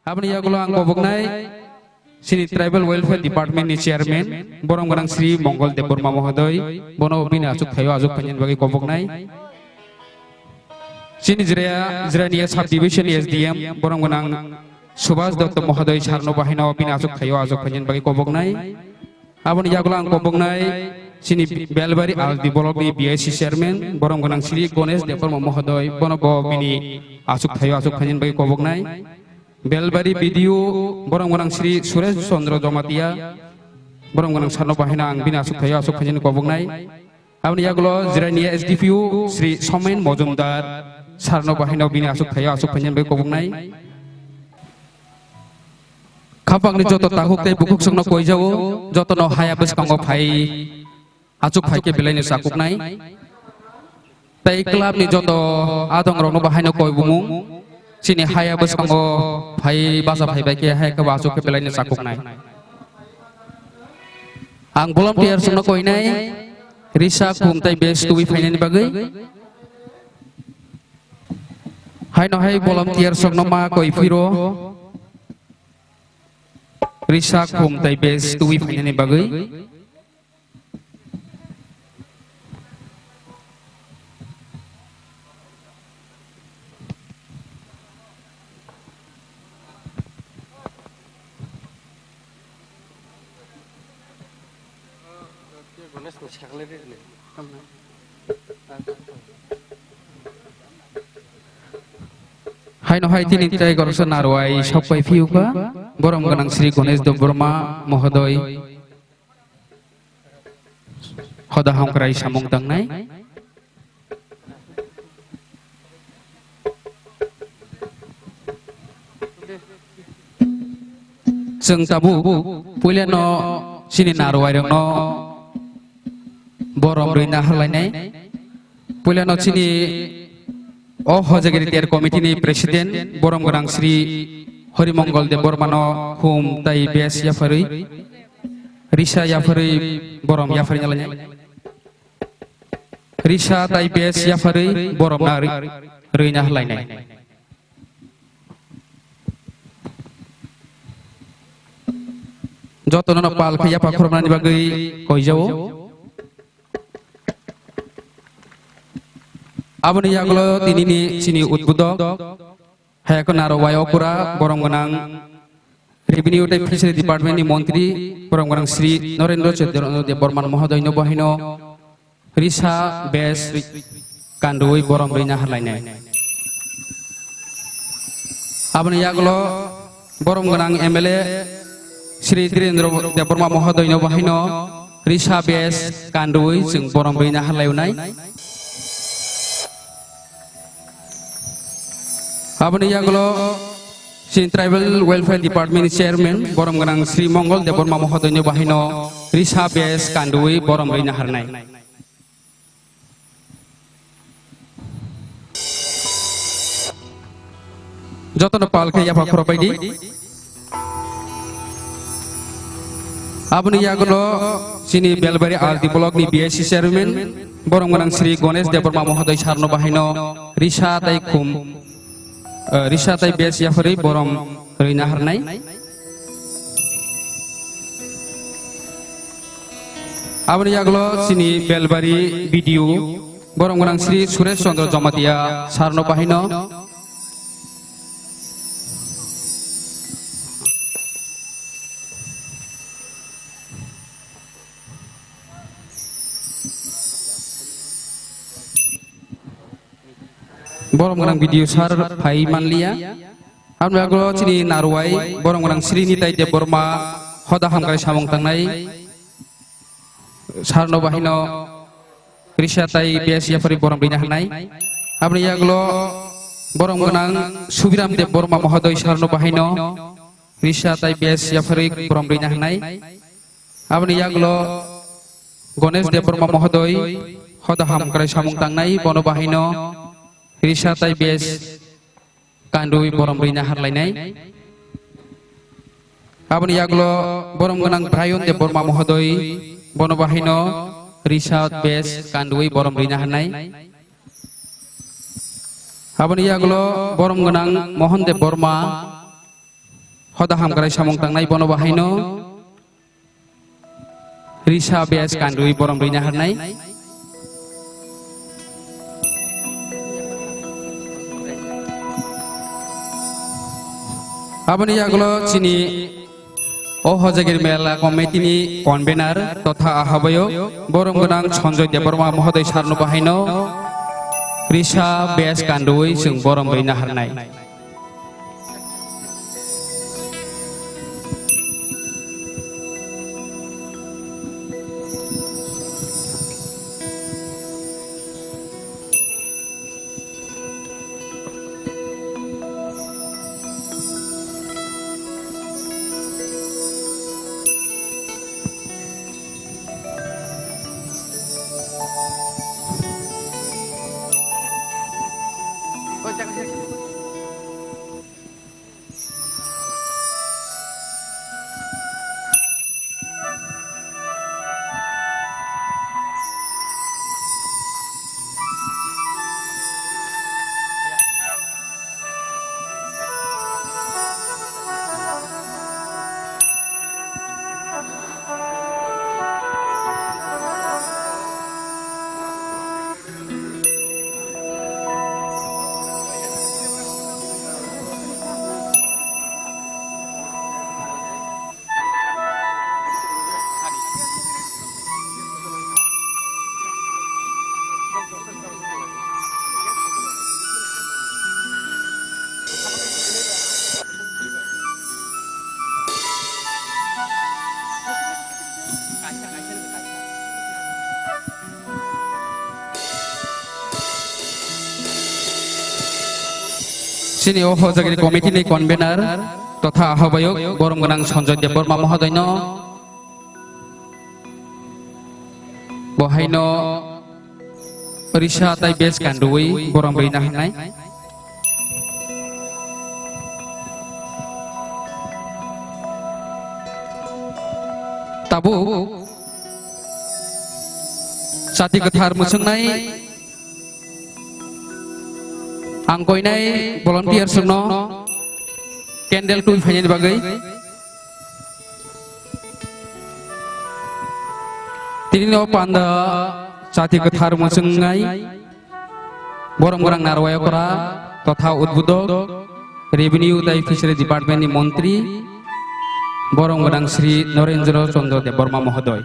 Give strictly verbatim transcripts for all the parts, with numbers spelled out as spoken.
Aboni yagulo ang koboknai chini Tribal Welfare Department ni Chairman, borom gwnang Sri Mongol Debbarma Mohodoy, bono bini achuk thaio achuk phainani bagwi koboknai. Chini Jiraya, Jirania Sub Division ni S D M, borom gwnang Subhas Dotto Mohodoy sir no bahai no bini achuk thaio achuk phainani bagwi koboknai. Aboni yagulo ang koboknai chini Belbari R D block ni B I C chairman, borom gwnang Sri Ganesh Debbarma Mohodoy, bono bo bini achuk thaio achuk phainani bagwi koboknai. Belbari B D O, borom gwnang Sri Suresh Chandra Jamatia, borom gwnang sir no bahai no ang bini achuk thaio achuk phainani koboknai. Aboni yagulo Jirania S D P O Sri Somen Mojumdar sir no bahai no bini achuk thaio achuk phainani bagwi koboknai. Khapangni joto takhuk tei bukhuk songno koijao, jotono haya bwskango phai achuk phai khe belaino chakuknai. Tei club ni joto adong rokno bahaino koi bumung, chini haya bwskango phai bacha phai bai khe haya khe bo achuk khe belaino chakuknai. Ang volunteer songno koinai, risa khum tei bes tubui phainani bagwi. Haino hai volunteer songno ma koi phiro, risa khum tei bes tubui phainani bagwi. Haino hai tini tei goroksa narwai sok pai phiuka, borom gwnang Sri Ganesh Debbarma Mohodoy. Hoda hamkrai samung tangnai. Chwng tabuk puilano chini narwai rokno borom rwina halainai. Puilano chini o Hojagiri Ter Committee ni President borom gwnang Sri Horimongol Debbarmano khum tai bes yapharwi, risa yapharwi borom yapharwi nalainai. Risa tai bes yapharwi borom na rwi-, rwina halainai. Jotono no pal khe yapha khoroknani bagwi koijao. Aboni yagulo tinini chini udbudok, hayakhe naro wai okura, borom gwnang Revenue tei Fishery Department ni montri, borom gwnang Sri Narendra Chaitanya Debbarma Mohodoy no bahino risa bes ri-, kandui borom rina halainai. Aboni yagulo borom gwnang M L A Sri Dhirendra Debbarma Mohodoy no bahino risa bes kandui chwng borom rina halaiunai. Aboni yagulo chini Tribal Welfare Department ni Chairman borom gwnang Sri Mongol Debbarma Mohodoy no bahino risa bes kandui borom rina harnai. Jotono pal khe yapha khoro baidi. Aboni yagulo chini Belbari R D block ni B I C chairman borom gwnang Sri Ganesh Debbarma Mohodoy sir no bahino risa tai khum, eh, risa tai bes yapharwi borom rina harnai. Aboni yagulo chini Belbari B D O borom gwnang Sri Suresh Chandra Jamatia sir no bahino. Borom gwnang B D O sir phai manliya. Aboni yagulo chini narwai borom gwnang Sri Nitai Debbarma hoda hamkrai samung tangnai. Sir no bahino risa tai bes yapharwi borom rina hanai. Aboni yagulo borom gwnang Subiram Debbarma Mohodoy sir no bahino risa tai bes yapharwi borom rina hanai. Aboni yagulo Ganesh Debbarma Mohodoy hoda hamkrai samung tangnai, bono bahino risa tai bes kandui borom rina harlainai. Aboni yagulo borom gwnang Brian Debbarma Mohodoy, bono bahino risa bes kandui borom rina hanai. Aboni yagulo borom gwnang Mohan Debbarma, Hoda hamkrai samung tangnai bono bahaino Risa bes kandui borom rina harnai. Aboni yagulo chini o Hojagiri Mela Committee ni convener totha ahabayok borom gwnang Sanjoy Debbarma mohoday sarno bahaino Risa bes kandui chwng borom rina harnai. Chini o Hojagiri Committee ni convener totha ahwabayok borom gwnang Sanjoy Debbarma mohodaino bohaino Risa tai bes kanduwi borom rina hwnai. Tabuk chati kwthar mwchwngnai ang koinai volunteers rokno candle twi phainani bagwi. Tini no panda chati kwthar mwchwngnai borom gwnang Narwai okra totha udbodok Revenue tai Fishery Department ni montri borom gwnang Shri Narendra Chandra Debbarma mohodoy.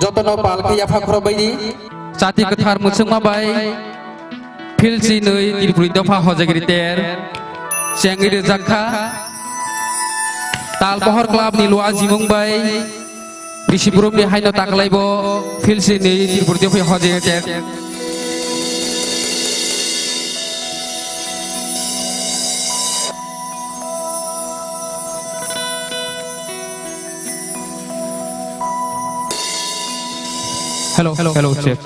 Jotono pal khe yapha khorokbaidi. Chati kwthar mwchwngma bai philsi nwi Tripuri dopha Hojagiri ter chengwi rwjak kha. Tal Pohor Club ni Lua Jimung bai Bisi Brum ni haino taklai bo philsi nwi Tripuri dopha Hojagiri ter. Hello, hello, hello, check.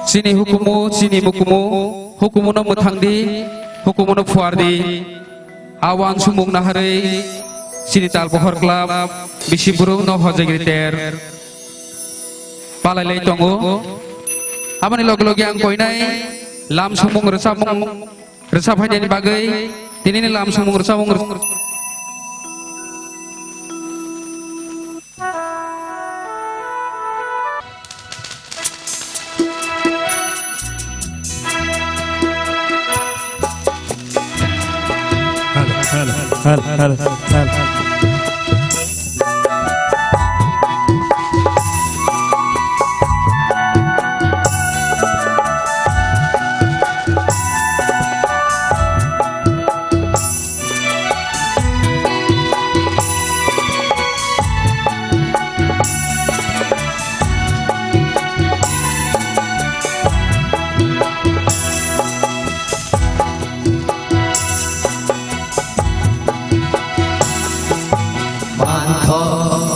Chini hukumu, chini mukumu, hukumu no mwthang di, hukumu no phuar di. Awan sumung naharwi, chini Tal Pohor Club, Bisi Brum no Hojagiri ter. Palai lai tongo. Aboni loge loge ang koinai lam sumung rwchapmung Rwchap phainani bagwi tinini lam sumung rwchapmung rw- Hello, hello, hello, hello, hello.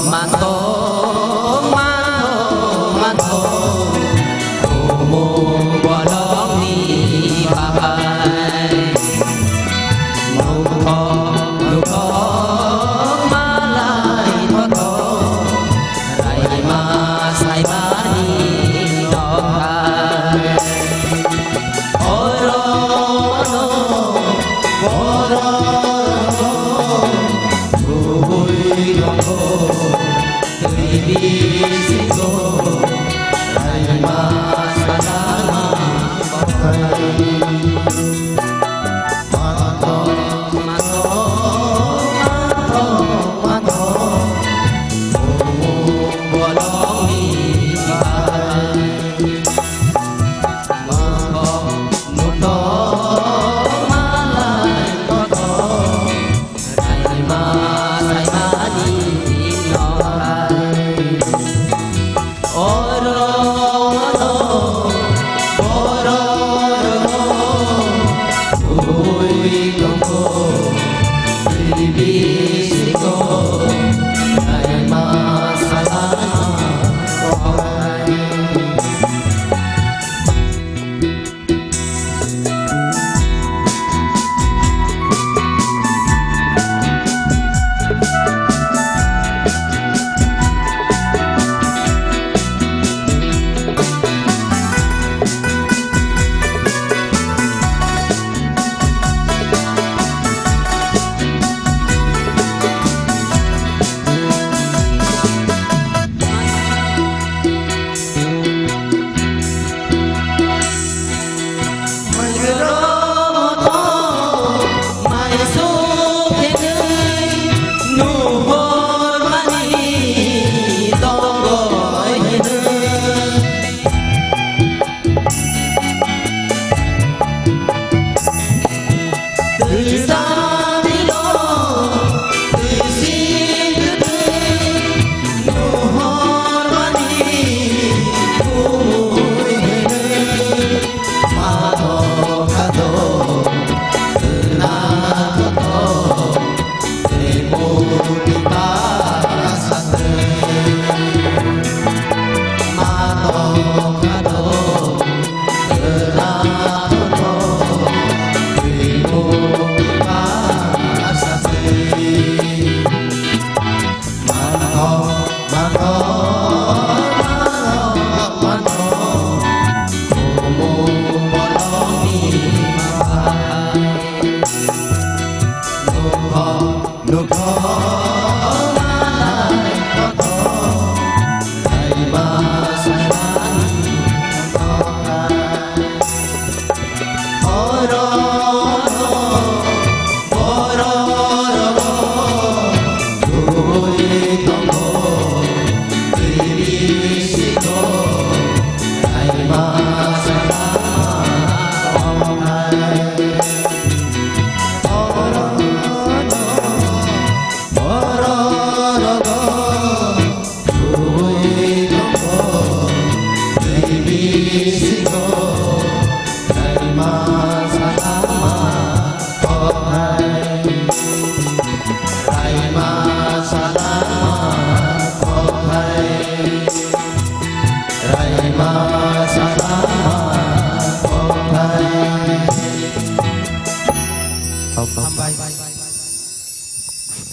Manto, manto, manto, kumu bolongni babai. Nukho, nukho, malai thoto, raima saimani nokha. Orono, orono, kubui nokho.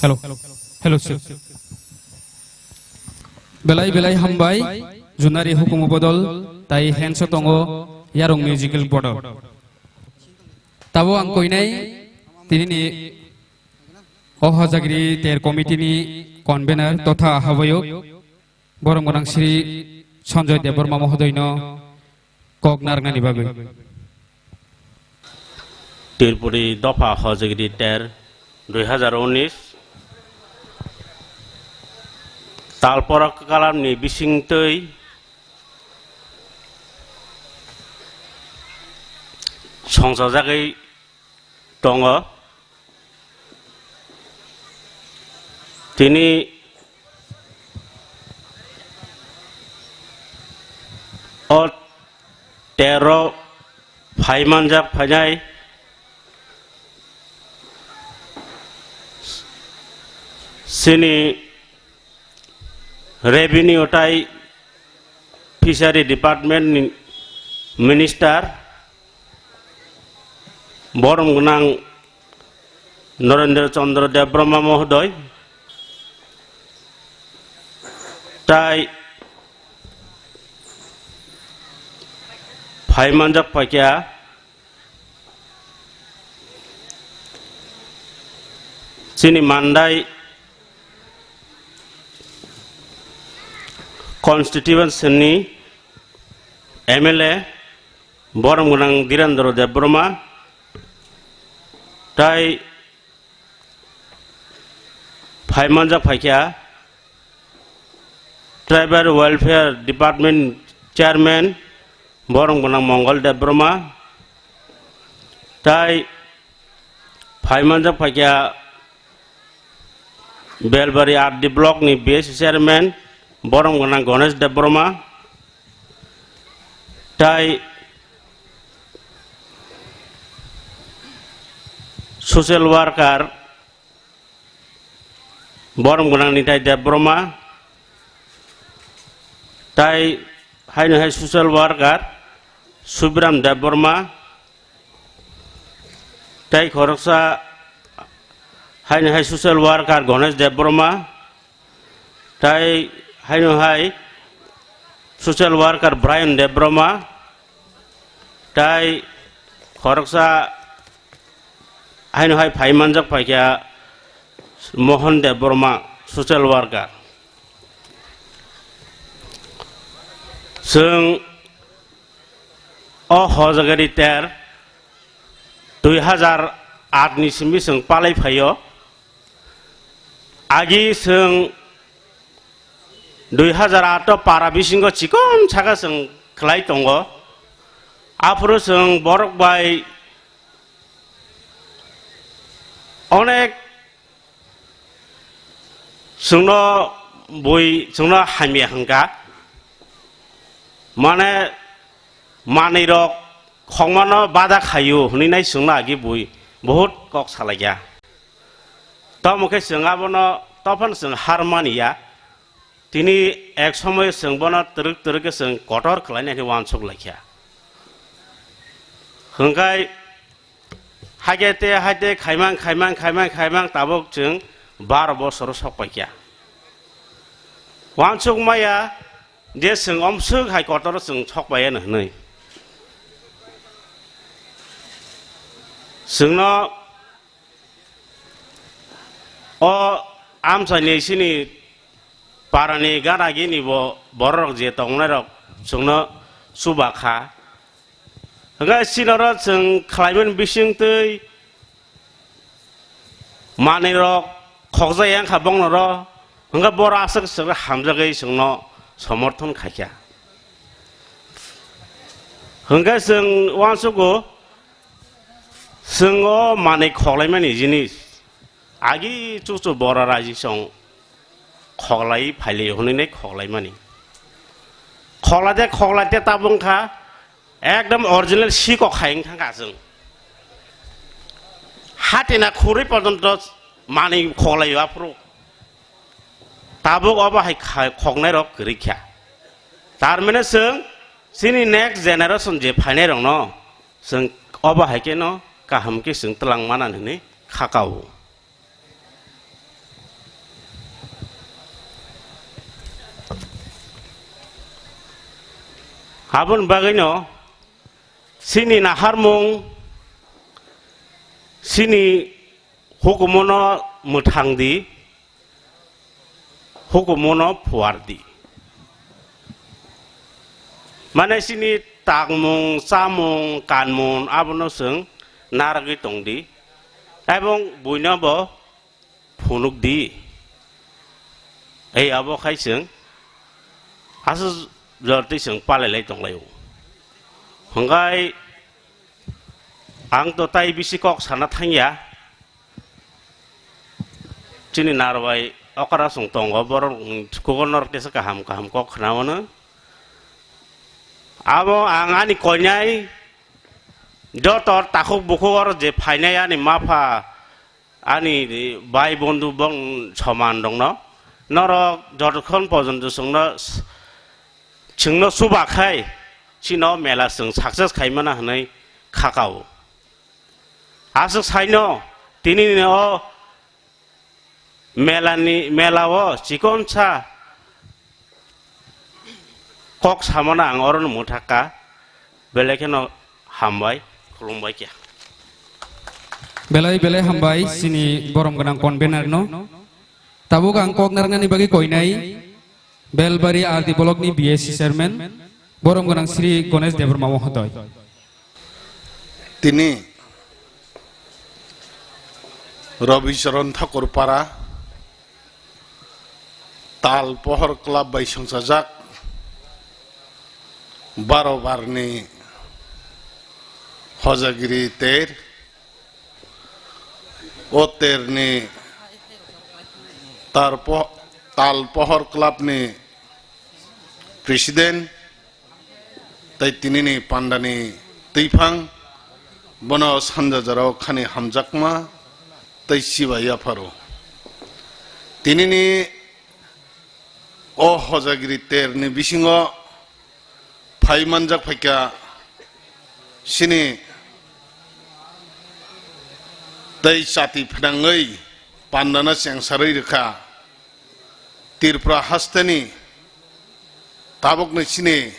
Hello. Hello, sir. Belai belai hambai, Junari Hukumu Bodol, tai henso tongo, Yarung Musical Bodol. Tabo ang koinai, tinini o Hojagiri Ter Committee ni convener totha ahawayok, borom gwnang Shri Sanjoy Debbarma mohodoino kok narwknani bagwi. Tripuri dopha Hojagiri ter dui hazar unis. Talpora kalamni bisingtwi songchajagwi tongo. Tini o tero phaimanjak phainai chini Revenue tai Fishery Department ni Minister, borom gwnang Narendra Chandra Debbarma mohodoi, tai phaimanjak phaikha chini Mandai constituency ni M L A, borom gwnang Dhirendra Debbarma, tai phaimanjak phaikha Tribal Welfare Department Chairman, borom gwnang Mongol Debbarma, tai phaimanjak phaikha Belbari R D Block ni B S C Chairman, borom gwnang Ganesh Debbarma, tai social worker, borom gwnang Nitai Debbarma, tai haino hai social worker Subram Debbarma, tai khoroksa haino hai social worker Ganesh Debbarma, tai haino hai social worker Brian Debbarma, tai khoroksa haino hai phaimanjak phaikha Mohan Debbarma, social worker. Chwng o hojagari ter dui hazar aat ni simi chwng palai phaio. Agi chwng dui hazar aat o para bisingo chikon saka chwng khlai tongo. Aphuru chwng borok bai onek chwngno bui chwngno hamya hwnkha, mane manwi rok khongmano bada khaio hwnwi nai chwngno agi bui bahut kok salaikha. Tamo khe chwng abono tophano chwng har mani ya. Tini ek somoy chwng bono twrwk twrwk khe chwng kotor khlainai hwnwi uansuk laikha. Hwnkhe haikhe te haite khaimang khaimang khaimang khaimang tabuk chwng baro bosoro sok paikha. Uansuk maya je chwng omswk hai kotoro chwng sok paiyano hwnwi. Chwngno o amchaini sini parani gana gini bo bororok je tongnai rok chwngno chuba kha. Hwnkhe sinoro chwng khlaimani bisingtwi manwi rok khokjak yang kha bongno ro, hwnkhe boro aswk swk hamjagwi chwngno somorthon khaikha. Hwnkhe chwng uansugo, chwng o manwi khoklaimani jinis, agi chuchu boro raji song khoklai phailai hwnwi nai khoklaimani. Khoklaite khoklaite tabung kha, ekdom original sikok hai wng thang kha chwng. Hatina khurui porjonto manwi khoklaio aphuru. Tabuk obo hai kha-, khoknai rok kwrwi kha. Tar mane chwng chini next generation je phainai rokno chwng obo hai khe no kaham khe chwng twlang mana hwnwi kha kao. Aboni bagwino chini naharmung, chini hukumono mwthang di, hukumono phuar di. Mane chini takmung, chamung, kanmung abono chwng narwgwi tong di. Ebong buino bo phunuk di. Ei abo khai chwng aswk jortwi chwng palai lai tong lai o. Hwnkhe ang to tai bisi kok sana thang ya. Chini narwai okra song tongo, borok, mm, kugo norok tesa kaham kaham kok khna mano. Abo ang ani koinai joto takhuk bukhuk oro je phainai ani mapha, ani bai bondhu bong soman rokno Norok jotokhon pojonto chwngno, chwngno chuba khai, chini o mela chwng success khaimana hwnwi khakao. Aswk saino, tini ni o mela ni, mela o chikonsa kok samano ang orono mwthakha, belai kheno hambai, khulumbai khe. Belai belai hambai chini borom gwnang convener no. Tabuk ang kok narwknani bagwi koinai Belbari R D block ni B S C chairman, borom gwnang Shri Ganesh Debbarma mohodoy. Tini Rabi Charan Thakur Para Tal Pohor Club bai songchajak baro barni Hojagiri ter, o terni Tal Po-, Tal Pohor Club ni president, tei tinini pandani twiphang, bono sanja jorao khani hamjakma tei chibai yapharo. Tinini o Hojagiri terni bisingo phai manjak phaikha chini tei chati phnangwi pandano chengsarwi rwkha. Tripura hasteni tabukni chini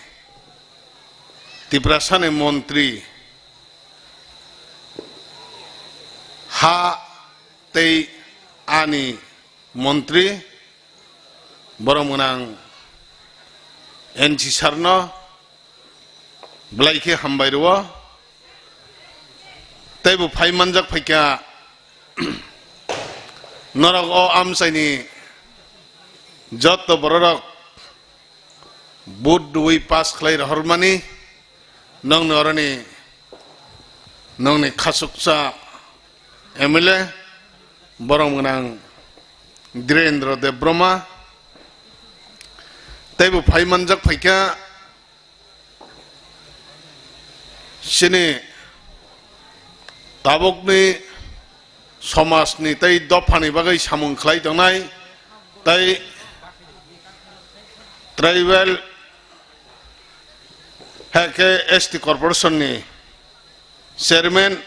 Tiprasani montri, ha tei ani montri, borom gwnang N C sir no belai khe hambai rwo. Tei bo phai manjak phaikha norok o amchaini jotto bororok vote rwui pass khlai rohormani, nongni oroni nongni khasuksa M L A borom gwnang Dhirendra Debbarma, tei bo phai manjak phaikha chini tabukni somajni tei dophani bagwi samung khlai tongnai tei tribal hakhe S T corporation ni chairman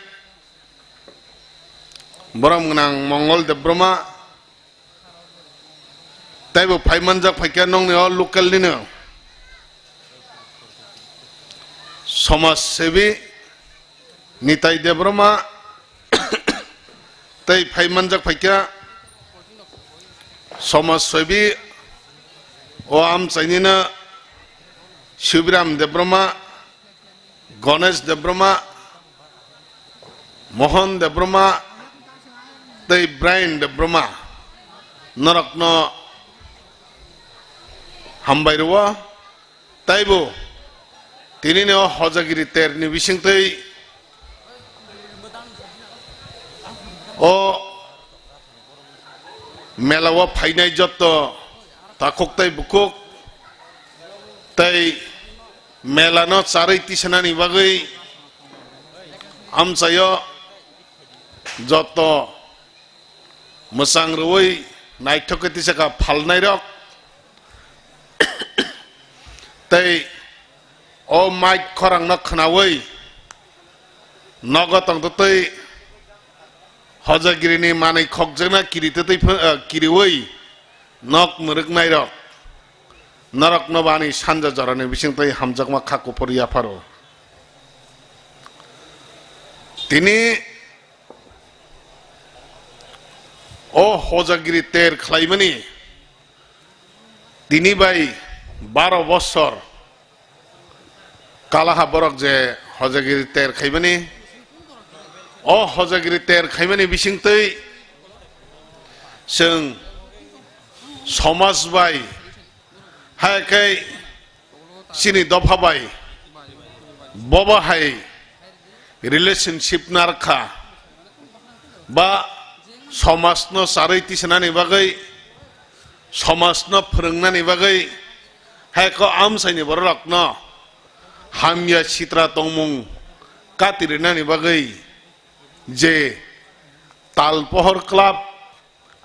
borom gwnang Mongol Debbarma, tei bo phai manjak phaikha nongni o local nino somaj sebi Nitai Debbarma, tei phai manjak phaikha somaj sebi o amchainino Shubram Debbarma, Ganesh Debbarma, Mohan Debbarma tei Brian Debbarma, norokno hambai rwo. Taibo tinini o Hojagiri terni bisingtwi o mela o phainai jotto takhuk tei bukhuk tei mela no charwi tisanani bagwi amchaio jotto mwchang rwui naithok khe tisakha phalnairok tei o mic khorangno khwnaui nogo tongtwtwi Hojagirini manwi khokjakna kiri twtwi ph-, eh, kiriui nok mwrwknairok norokno bo ani sanja jorani bisingtwi hamjakma kha kuphur yapharo. Tini o Hojagiri ter khlaimani tini bai baro bosor kalaha borok je Hojagiri ter khaimani, o Hojagiri ter khaimani bisingtwi chwng somaj bai, hai khe chini dopha bai bobo hai relationship narwkha ba somajno charwi tisanani bagwi, somajno phwrwngnani bagwi, hai khe amchaini bororokno hamya sitra tongmung kati rwnani bagwi je Talpohor Club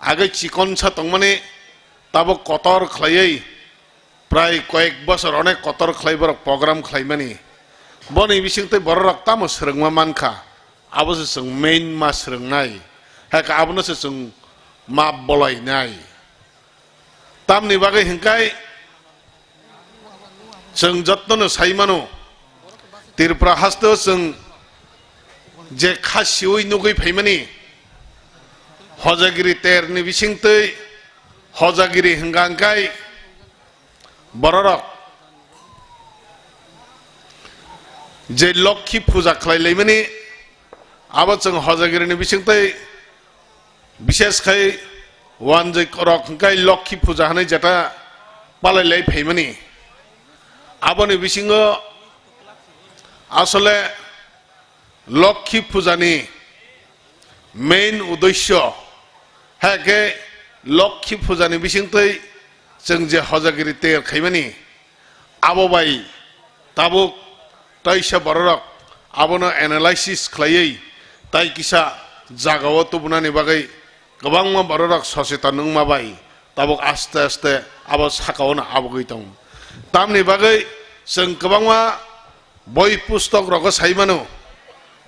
agwi chikonsa tongmani tabuk kotor khlaiwi, prai koyek bosor onek kotor khlai borok program khlaimani. Boni bisingtwi bororok tamo swrwngma mankha, abo se chwng main ma swrwngnai, hai khe abono se chwng ma bolainai. Tamni bagwi hwnkhe chwng jotono sai mano, Tripura hasteo chwng je kha siwi nugwi phaimani, hojagiri terni bisingtwi hojagiri hwnkha hwnkhe bororok je Lokhi puja khlai laimani, abo chwng hojagirini bisingtwi bishesh khai wanjwi rok hwnkhe Lokhi puja hwnwi jeta palai lai phaimani. Aboni bisingo asole Lokhi pujani main uddesyo, hai khe Lokhi pujani bisingtwi chwng je hojagiri teyar khaimani, abo bai tabuk taisa bororok abono analysis khlaiwi tai kisa jagao tubunani bagwi kwbangma bororok sosetan wngma bai tabuk aste aste abo sakaono abugwi tongo. Tamni bagwi chwng kwbangma boi pustok rogo sai mano,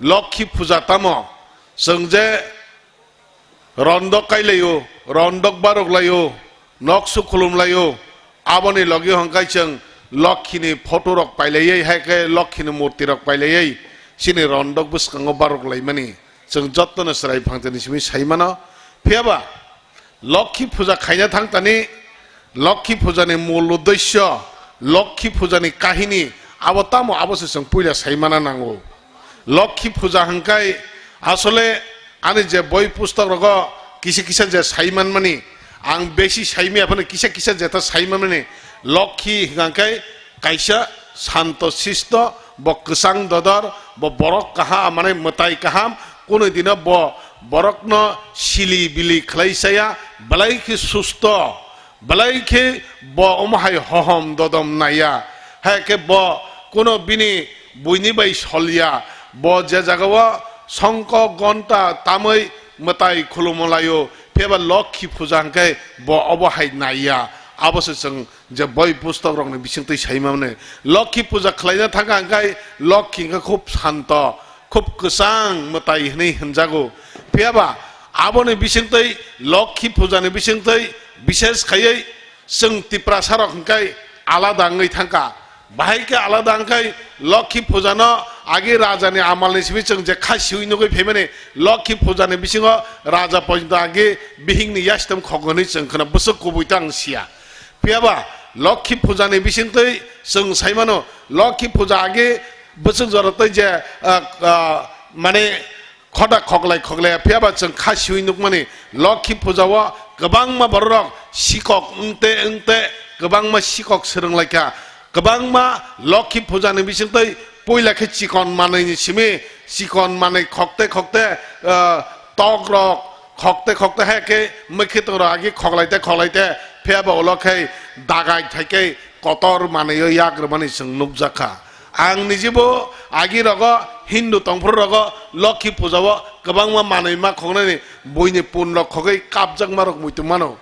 Lokhi puja tamo chwng je rondok kailaio, rondok barok laio, noksu khulum laio, aboni logi hwnkhai chwng Lokhini photo rok pailaiwi, hai khe Lokhini murti rok pailaiwi chini rondok bwskango barok laimani chwng jotono chwrai phangtani simi sai mano. Phiyaba Lokhi puja khaina thangtani, Lokhi pujani mul uddesyo, Lokhi pujani kahini, abo tamo abo se chwng puila sai mana nango. Lokhi puja hwnkhe asole ani je boi pustok rogo kisa kisa je sai manmani, ang besi saimaya phano kisa kisa jeta sai manmani, Lokhi hwnkhe kaisa santo sisto, bo kwchang dodor, bo borok kaham, mane mwtai kaham, kunu dino bo borokno sili bili khlai saya, belai khe susto, belai khe bo omo hai hohom dodom naiya, hai khe bo kuno bini buini bai solya, bo je jagao songko gonta tamwi mwtai khulumo laio, phiyaba Lokhi puja hwnkhe bo obo hai naiya, abo se chwng je boi pustok rokni bisingtwi sai mano. Lokhi puja khlaina thangkha hwnkhe Lokhi hwnkhe khub santo, khub kwchang mwtai hwnwi hwnjago. Phiyaba aboni bisingtwi, Lokhi pujani bisingtwi, bishesh khaiwi chwng Tiprasa rok hwnkhe alada wngwi thangkha. Bahai khe alada wngkhai Lokhi pujano agi rajani amalni simi chwng je kha siwi nugwi phaimani, Lokhi pujani bisingo raja poito agi bihikni yastem khok hwnwi chwng khna bwswk kubui ta ang siya. Phiyaba Lokhi pujani bisingtwi chwng sai mano, Lokhi puja agi bwswk jora tei je, ah, ah, mane khoda khoklai khoklai phiyaba chwng kha siwi nukmani, Lokhi pujao kwbangma bororok sikok wngte wngte kwbangma sikok swrwnglaikha. Kwbangma Lokhi pujani bisingtwi puila khe chikon manwini simi, chikon manwi khokte khokte, ah, tok rok khokte khokte hai khe mwkhwtwng rok agi khoklaite khoklaite phiyaba ulo khe dagai thaikhe kotor manwi o yak rwmani chwng nukjakha. Ang nijibo agi rogo Hindu tongphuru rogo Lokhi pujao kwbangma manwi ma khoknani buini pun rok khogwi kapjakma rok muitu mano.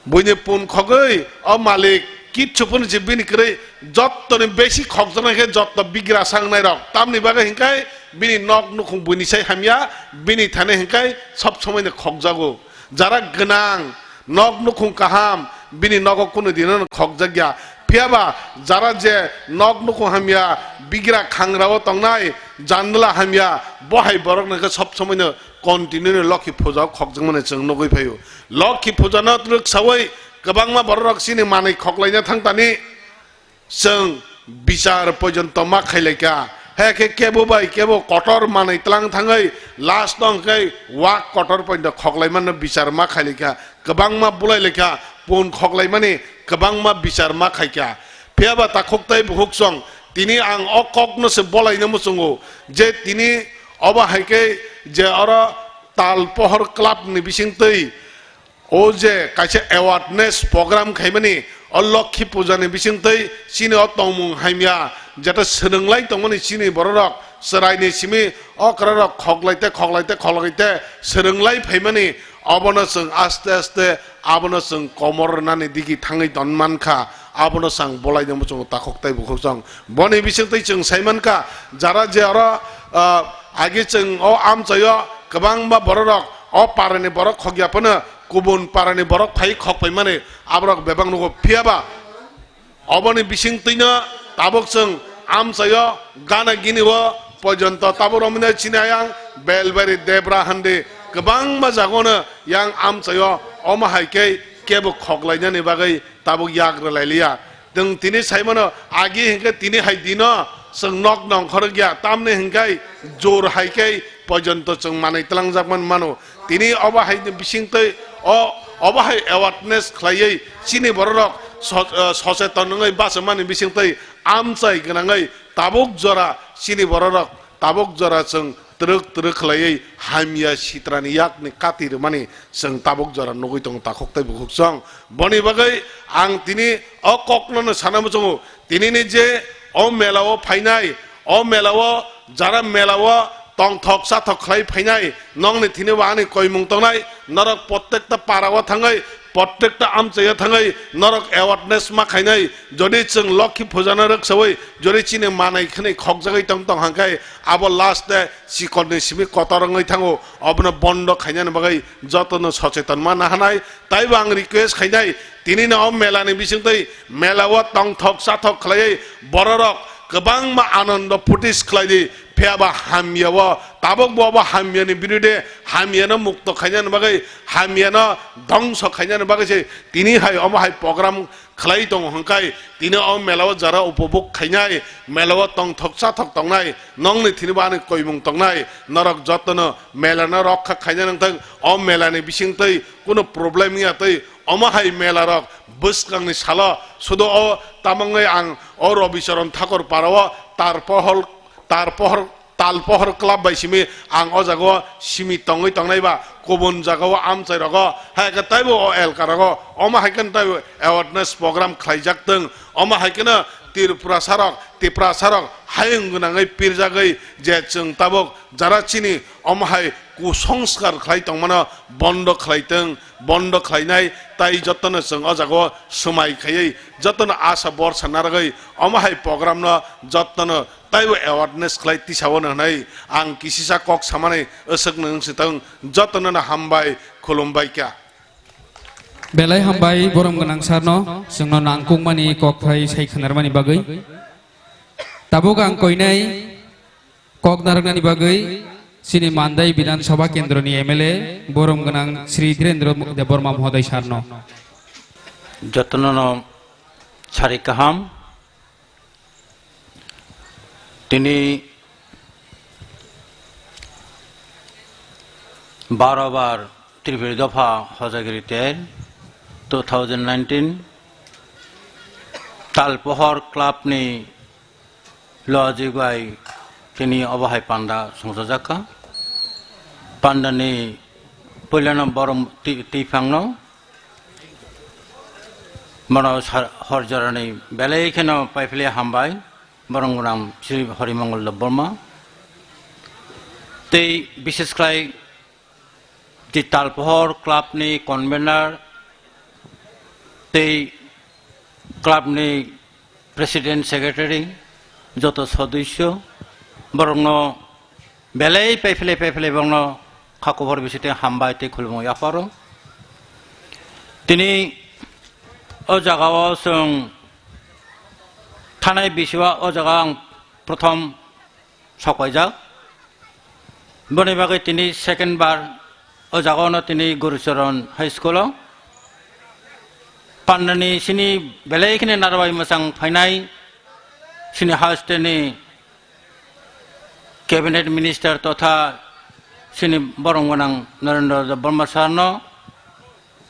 Buini pun khogwi o malik kitsu phano se bini kwrwi jottoni besi khokjaknai khe jotto bigra sangnai rok. Tamni bagwi hinkhai bini nok nukhung buini sai hamya, bini thani hinkhai sob somoino khokjago. Jara gwnang nok nukhung kaham bini nogo kunu dino khokjakya. Phiyaba jara je nok nukhung hamya, bigra khangrao tongnai, jandla hamya, bo hai borokno khe sob somoino continue no Lokhi puja o khokjakmani chwng nugwi phaio. Lokhi puja no twrwk sawi kwbangma bororok chini manwi khoklaina thangtani chwng bichar porjonto ma khailaikha. Hai khe kebo bai kebo kotor manwi tlang thangwi last no hwnkhe wak kotor porjonto khoklaimanno bichar ma khailaikha. Kwbangma bulai lekha pun khoklaimani kwbangma bichar ma khaikha. Phiyaba takhuk tei bukhuk song tini ang o kokno se bolaina muchungo je tini obo hai khe je oro Tal Pohor Club ni bisingtwi o je kaisa awareness program khaimani o Lokhi puja ni bisingtwi chini o tongmung hamya jeta swrwnglai tongmani chini bororok chwraini simi okra rok khoklaite khoklaite khoklaite swrwnglai phaimani Obono chwng aste aste abono chwng komor rwnani digi thangwi ton mankha, abono chwng bolai nangbo chwng takhuk tei bukhuk chwng. Boni bisingtwi chwng sai mankha, jara je oro, ah, agi chwng o amchaio kwbangma bororok o parani borok khokya phano kubun parani borok phai khok paimani aborok bebak nugo, phiyaba oboni bisingtwino tabuk chwng amchaio gana gini o pojonto tabuk romwino chini ayang Belbari, Debra, Handi kwbangma jagono yang amchaio omo hai khe kebo khoklainani bagwi tabuk yak rwlailiya. Chwng tini saimano agi hinkhe tini hai dino chwng nok nongkhorok ya, tamni hinkhe jor hai khe pojonto chwng manwi twlangjakmani mano. Tini obo hai ni bisingtwi o, obo hai awareness khlaiwi chini bororok so-, eh, socheton wngwi bachomani bisingtwi amchai gwnangwi tabuk jora chini bororok tabuk jora chwng twrwk twrwk khlaiwi hamya sitrani yakni kati rwmani chwng tabuk jora nugwi tongo takhuk tei bukhuk chwng. Boni bagwi ang tini o kokno no sana muchungo, tinini je o mela o phainai, o mela o jara mela o tongthok chathok khlai phainai, nokni thini bo ani koimung tongnai, norok prottekta para o thangwi, prottekta amchai o thangwi norok awareness ma khainai. Jodi chwng Lokhi puja no rwksawi jodi chini manai khwnwi khokjagwi tong tong hangkhe abo last day chikorni simi kotor wngwi thango, obono bondo khainani bagwi jotono socheton ma nahanai. Taibo ang request khainai, tinino o mela ni bisingtwi mela o tongthok chathok khlaiwi bororok kwbangma anondo phutis khlaidi, phiyaba hamya o tabuk bo abo hamya ni birude hamya no mukto khainani bagwi, hamya no dhongso khainani bagwi se tini hai omo hai program khlai tongo hwnkhai tini o mela o jara upobhog khainai, mela o tongthok chathok tongnai, nokni thini bo ani koimung tongnai, norok jotono mela no rokha khaina nangthang. O mela ni bisingtwi kuno problem wngya twi omo hai mela rok bwskang ni salo sudo o tamangwi ang o Robi Charan Thakur para o tar pohor, tar pohor, tal pohor club bai simi ang o jaga o simi tongwi tongnai ba kubun jaga o amchai rogo hai khe taibo o elka rogo omo hai khe taibo awareness program khlaijak tong. Omo hai kheno Tripura sarok, Tipra sarok hayung gwnangwi pirjagwi je chwng tabuk jara chini omo hai kusongskar khlai tongmano bondo khlai tong, bondo khlainai tai jotono chwng o jaga o swmai khaiwi jotono asa borsa narwgwi omo hai program no jotono taibo awareness khlai tisao hwnwi ang kisisa kok samani aswk nwng swtang jotono no hambai khulumbai kha. Belai hambai borom gwnang sarno, chwngno nangkukmani kokthai sai khwnarmani bagwi. Tabuk ang koinai kok narwknani bagwi chini Mandai Bidhan Sabha Kendroni M L A borom gwnang Shri Dhirendra Debbarma Mohoday sarno. Jotono no sari kaham. Tini baro bar Tripuri dopha hojagiri ter two thousand nineteen Talpohor Club ni logic bai tini obo hai panda songchajakha. Panda ni puilano borom ti-, tiphangno Bono sar-, hor jorani belai kheno paiphile hambai, borong gwnang Shri Horimongol Debbarma. Tei bishes khlai je Talpohor club ni convener tei club ni president, secretary, joto sodosyo, borokno belai paiphile paiphile borokno kha kubor bisingtwi hambai tei khulumung yapharo. Tini o jagao chwng thanai bisio o jaga ang prothom sok paijak. Boni bagwi tini second bar o jagao no tini Gurucharan High School o pandani sini belai khini narbai mwchang phainai sini hasteni Cabinet Minister totha sini borong gwnang Narendra Debbarma sir no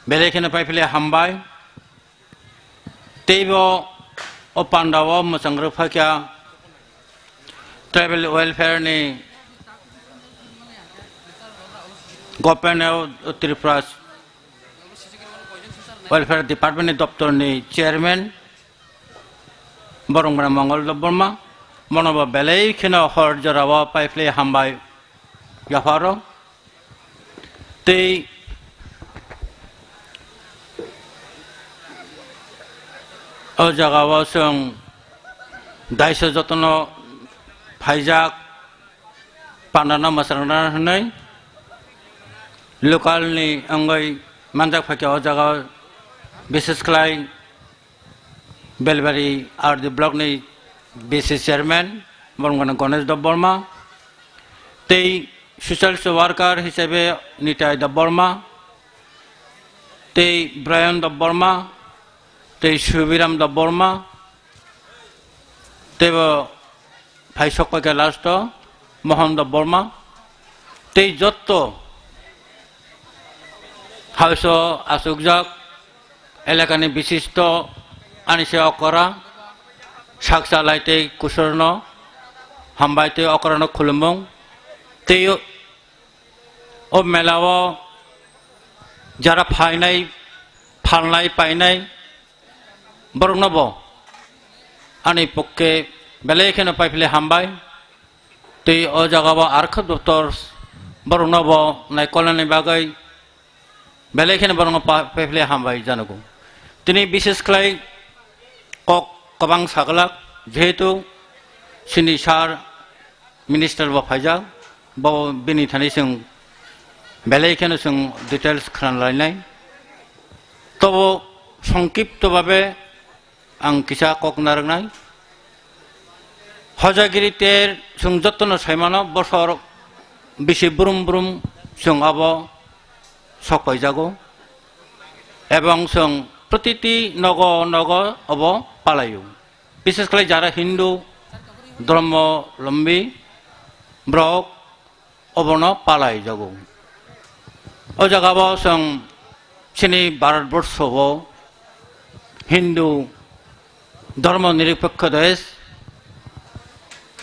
belai kheno paiphile hambai. Teibo o pandao mwchang rwphaikha tribal welfare ni government of Tripura welfare department ni doptor ni chairman borong gwnang Mongol Debbarma, bonobo belai kheno hor jorao paiphile hambai yapharo. Tei O jagao chwng daisa jotono phaijak, pandano mwsarokna hwnwi local ni wngwi manjak phaikha. O jagao bises khlai Belbari R D block ni B C chairman borok gana Ganesh Debbarma, tei social worker hisabe Nitai Debbarma, tei Brian Debbarma, tei Subiram Debbarma, teibo phai sok paikha last o Mohan Debbarma, tei jotto house o achukjak elakani bishisto ani se okora sakchalai tei kusurno hambai tei okorano khulumung tei o melao jara phainai, phalnai, painai borokno bo ani pokke belai kheno paiphile hambai. Tei o jagao Arkha Doptor borokno bo naikolnani bagwi belai kheno borokno pa-, paiphile hambai janogo. Tini bises khlai kok kwbang saglak, jehetu chini sir minister bo phaijak, bo bini thani chwng belai kheno chwng details khna lainai. Tobo songkipto babe ang kisa kok narwknai. Hojagiri ter chwng jotono saimano bosor bisi brum brum chwng abo sok paijago. Ebong chwng protiti nogo nogo obo palaio. Bises khlai jara Hindu dhormo lombi borok obono palai jago. O jagao chwng chini Bharatborsho o Hindu dhormo niripekho desh,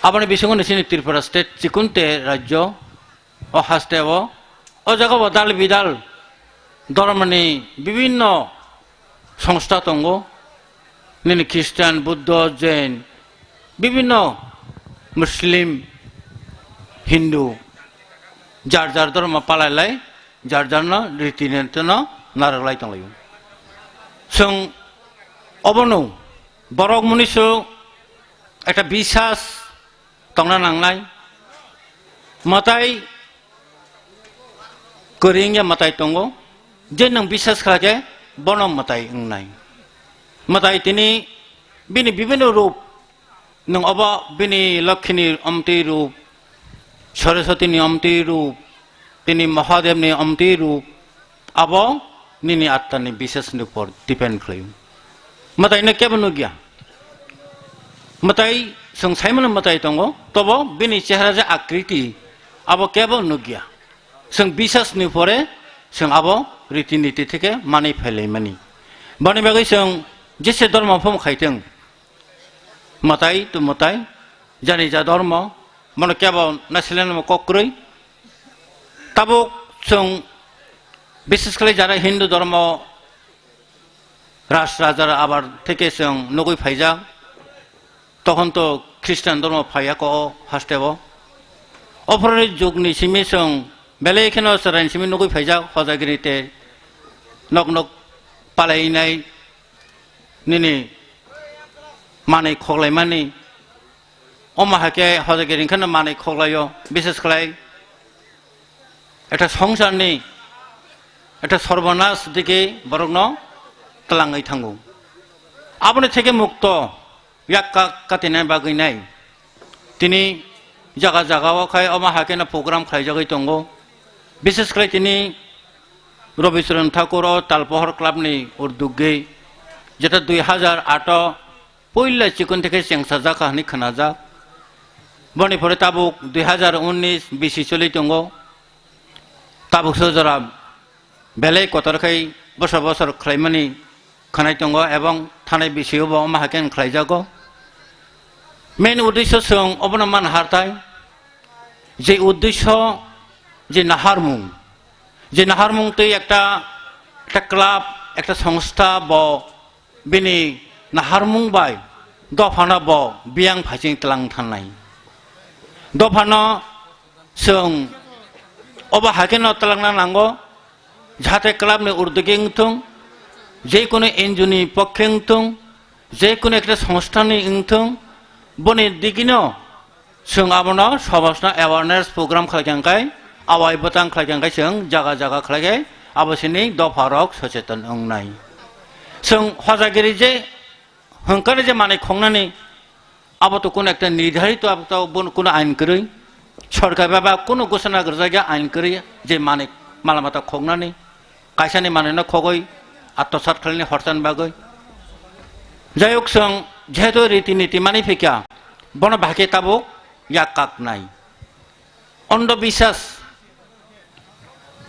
aboni bisingo ni chini Tripura state chikunte rajyo o haste o, o jagao dal bidal dhormoni bibinno songstha tongo, nini Christian, Buddho, Jain, bibinno Muslim, Hindu, jar jar dhormo palailai, jar jarno riti nitino narwklai tonglaio. Chwng obono borok munisu ekta bisas tongna nangnai, mwtai kwrwi wngya mwtai tongo, je nwng bisas khlai khe bono mwtai wngnai. Mwtai tini bini bibinno rup, nwng obo bini Lokhini omtwi rup, Saraswatini omtwi rup, tini Mahadevni omtwi rup, abo nini attani bisesni upor depend khlaio. Mwtaino kebo nukya. Mwtai, chwng saimano mwtai tongo, tobo bini chehra je akriti, abo kebo nukya. Chwng bisasni pore chwng abo riti niti theke manwi phailaimani. Boni bagwi chwng jese dhormo phano khaitwng, mwtai to mwtai, jani ja dhormo, bono kebo nasileno kok kwrwi. Tabuk chwng bises khlai jara Hindu dhormo Raj rajar abar theke chwng nugwi phaijak. Tokhon to Christian dhormo phaiya ko o haste o. Ophoroni jugni simi chwng belai kheno chwraini simi nugwi phaijak Hojagiri te nok nok palainai nini manwi khoklaimani. Omo hai khe Hojagiri wngkheno manwi khoklaio, bises khlai ekta songsarni ekta sorbonas dike borokno twlangwi thango. Aboni theke mukto yak ka-, katina bagwi nai. Tini jaga jaga o khai omo hai kheno program khlaijagwi tongo. Bises khlai tini Rabi Charan Thakur o Talpohor Club ni uddogwi jeta dui hajar aat o puila chikon theke chengsa jakha hwnwi khnajak. Boni pore tabuk dui hajar unnis bisi choli tongo. Tabuk so jora belai kotor khai bosor bosor khlaimani khanai tongo ebong thanai bisi o bo omo hai khe khlaijago. Main uddesho chwng obono man hartai, je uddesho, je naharmung, je naharmung tei ekta, ekta club, ekta songstha bo bini naharmung bai dophano bo biyang phaising tlang thangnai. Dophano chwng obo hai kheno twlangna nango, jahate club ni urdugwi wngthung, je kono N G O ni pokhe wngthung, je kunu ekta songstha ni wngthung, boni digino chwng abono somajno awareness program khlai kha khe, awai bwtang khlai kha khe chwng jaga jaga khlai khe abo sini dopha rok socheton wngnai. Chwng hojagiri je hwnkhe je manwi khongnani abo to kunu ekta nirdharito, abo to bon-, kunu ain kwrwi. Sorkar ba, ba kunu gosona gwrwjakya ain kwrwi je manwi mala mata khongnani, kaisani manwino khogwi atmosat khlaini horchani bagwi. Jai hok, chwng jehetu riti niti mani phikya, bono bahai khe tabuk yak kaknai. Ondho biswas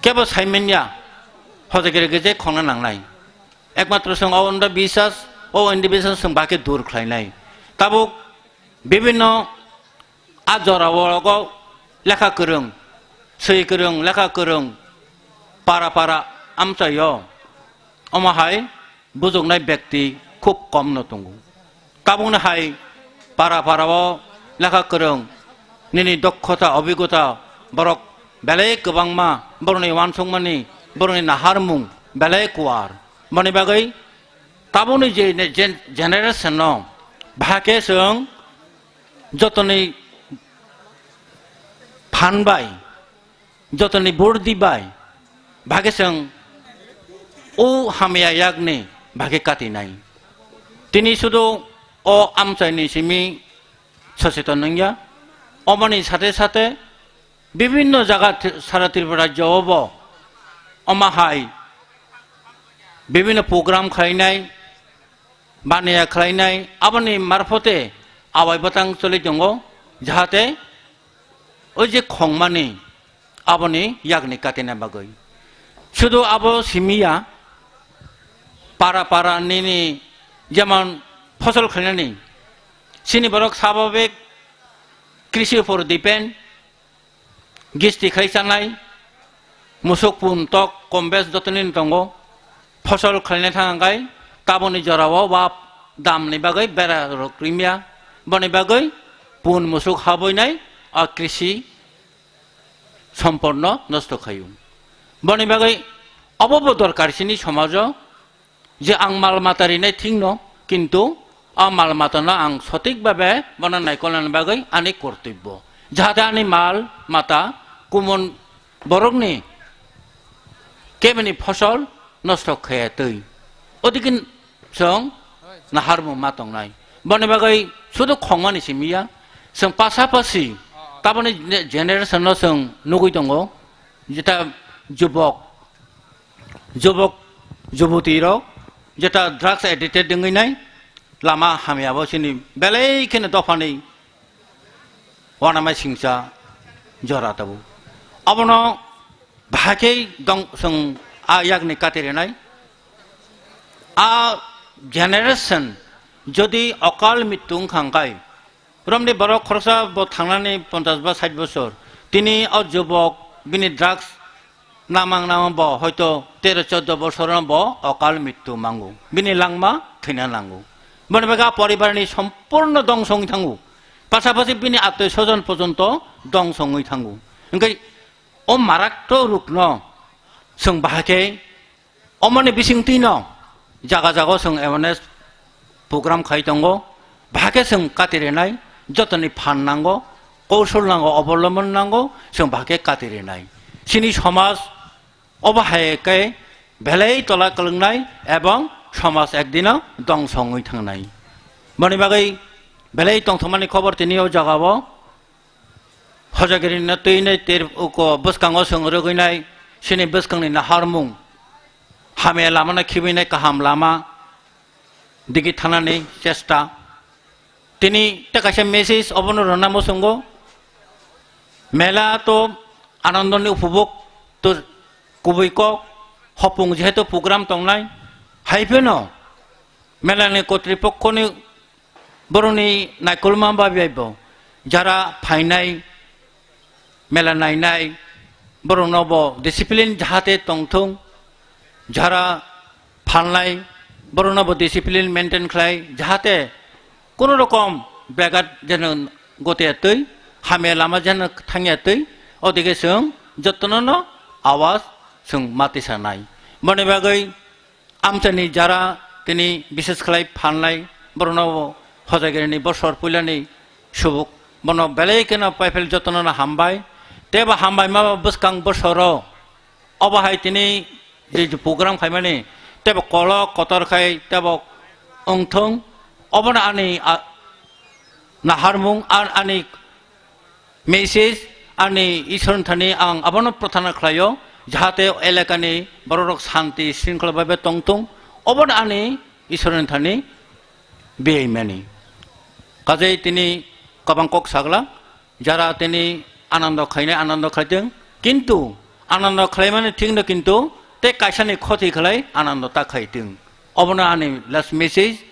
kebo saimanya, hojagiri gije khongna nangnai. Ekmatro chwng o ondho biswas, o ondho biswas chwng bahai khe dur khlainai. Tabuk bibinno a jora o lekha kwrwng, swi kwrwng, lekha kwrwng, para para amchaio. Omo hai bujoknai bekti khub kom no tongo. Tabukni hai para para o lekha kwrwng, nini dokhota, obigota borok belai kwbangma, borokni uansukmani, borokni naharmung belai kuar. Boni bagwi tabukni je ne-, gen-, generation no bahai khe chwng jotoni phan bai, jotoni burdi bai, bahai khe chwng o hamya yakni bahai khe katinai. Tini sudu o amchaini simi socheton wngya, omoni sathe sathe bibinno jaga thi-, sara Tripura rajyo o bo omo hai bibinno program khlainai, baniya khlainai, aboni marphote awai bwtang choli tongo, jahate o je khongmani aboni yakni katina bagwi. Sudu abo simiya, para para nini jemon phosol khlainani, sini borok sababik krishi upor depend, gisti khai chanai, musuk pun tok kom bes jotoni tongo, phosol khlaina thang khe taboni jorao wap damni bagwi bera rok rimya, boni bagwi pun musuk haboinai a krishi somporno nosto khayu. Boni bagwi obo bo dorkar sini somajo, je ang mal mata rinai thikno, kintu a mal matano ang sotik babe bono naikolnani bagwi ani kortobbo, jahate ani mal mata kumon borokni kebini phosol nosto khaya twi. Odikhe chwng naharmung ma tongnai. Boni bagwi sudu khongmani simiya, chwng pasapasi taboni generation no chwng nugwi tongo, jeta jubok, jubok, juboti rok jeta drugs addicted wngwi nai, lama hamya bo sini belai kheno dophani wanamai singsa jora tabuk. Abono bahai khe dong chwng a yakni kati rinai. A generation jodi okal mrityu wngkha khe, romni borok khoroksa bo thangnani ponchash ba sait bosor, tini o jubok bini drugs namang namang bo hoito tero choddo bosor no bo okal mrityu mango, bini langma thwina nango. Boni bagwi a poribarni sompurno dongso wngwi thango, pasapasi bini atoi sojon pojonto dongso wngwi thango. Hwnkhe o marakto rukno chwng bahai khe omoni bisingtwino jaga jaga chwng awareness program khai tongo, bahai khe chwng kati rinai, jotoni phan nango, koushol nango, obolomon nango, chwng bahai khe kati rinai. Chini somaj obo hai khe belai tola kwlwngnai ebong somaj ekdino dongso wngwi thangnai. Boni bagwi belai tongthokmani khobor tini o jagao. Hojagirino twinai ter uko bwskango chwng rwgwinai sini bwskangni naharmung, hamya lamano khibinai kaham lama digi thanani chesta. Tini tei kaisa message obono rwna muchungo. Mela to anandoni upobhog to kubui kok, hopung jehetu program tongnai, hai pheno melani kotripokkhoni borokni naikolma babi bo jara phainai, mela nainai, borokno bo discipline jahate tongthung, jara phalnai, borokno bo discipline maintain khlai, jahate kono rokom begat jeno gote twi, hamya lama jeno thangya twi, odike chwng jotono no awas chwng mati sanai. Boni bagwi amchaini jara tini bises khlai phalnai, Borokno Hojagiri ni bosor puilani subuk. Bono belai kheno paipel jotono no hambai. Tebo hambai ma bwskang bosoro. Obo hai tini je program khaimani tebo kolok kotor khai tebo wngthung. Obono ani, a, naharmung, a, ani message, ani Isor ni thani ang abono prarthana khlaio, jahate elakani bororok shanti shringkhola bhabe tongthung, obono ani Isor ni thani biyaimani. Kajai tini kwbang kok sagla, jara tini anando khainai anando khaitwng, kintu anando khlaimani thikno kintu tei kaisani khoti khlai anando ta khaitwng. Obono ani last message.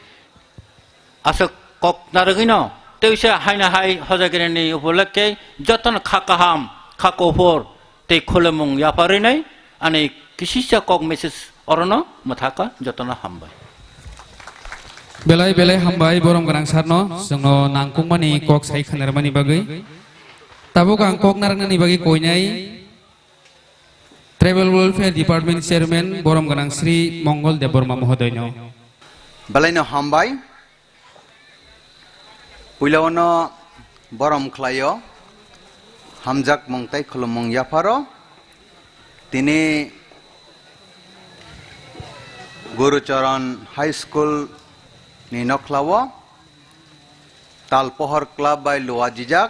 Aswk kok narwgwino tei se haino hai Hojagiri ni upolokhe jotono kha kaham, kha kuphur tei khulumung yapharwi nai ani kisisa kok message orono mwthaka jotono hambai. Belai belai hambai borom gwnang sarno chwngno nangkukmani kok sai khanarmani bagwi. Tabuk ang kok narwknani bagwi koinai Tribal Welfare Department Chairman borom gwnang Sri Mongol Debbarma Mohodoino. Belaino hambai. Puilao no borom khlaio, hamjakmung tei khulumung yapharo. Tini Gurucharan High School ni nokhlao Talpohor Club bai luajijak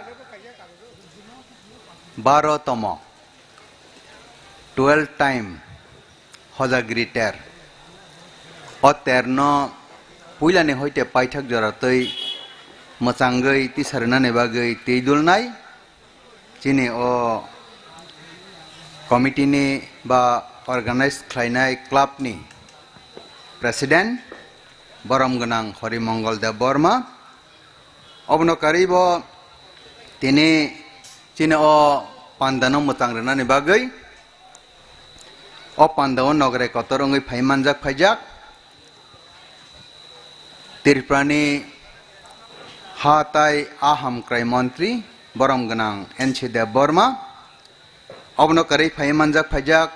baro tomo. Twelve time Hojagiri ter. O terno puilani hoite paithak jora twi mwchangwi tisa rwnani bagwi twi dulnai. Chini o committee ni ba organize khlainai club ni president borom gwnang Horimongol Debbarma. Obono karwi bo tini chini o pandano mwchang rwnani bagwi o pandao nograi kotor wngwi phai manjak phaijak Tripurani ha tai a hamkrai montri borom gwnang N C Debbarma. Obono karwi phai manjak phaijak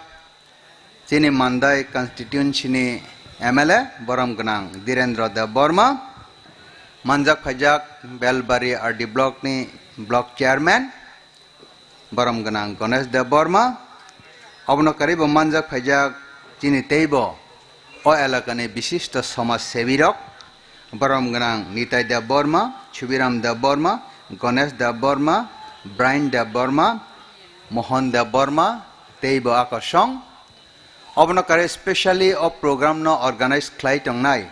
chini Mandai constituency ni M L A borom gwnang Dhirendra Debbarma, manjak phaijak Belbari R D block ni block chairman borom gwnang Ganesh Debbarma, obono karwi bo manjak phaijak chini teibo o elakani bisishto somaj sebi rok, borom gwnang Nitai Debbarma, Subiram Debbarma, Ganesh Debbarma, Brian Debbarma, Mohon Debbarma, teibo akosong. Obono kare specially o program no organize khlai tongnai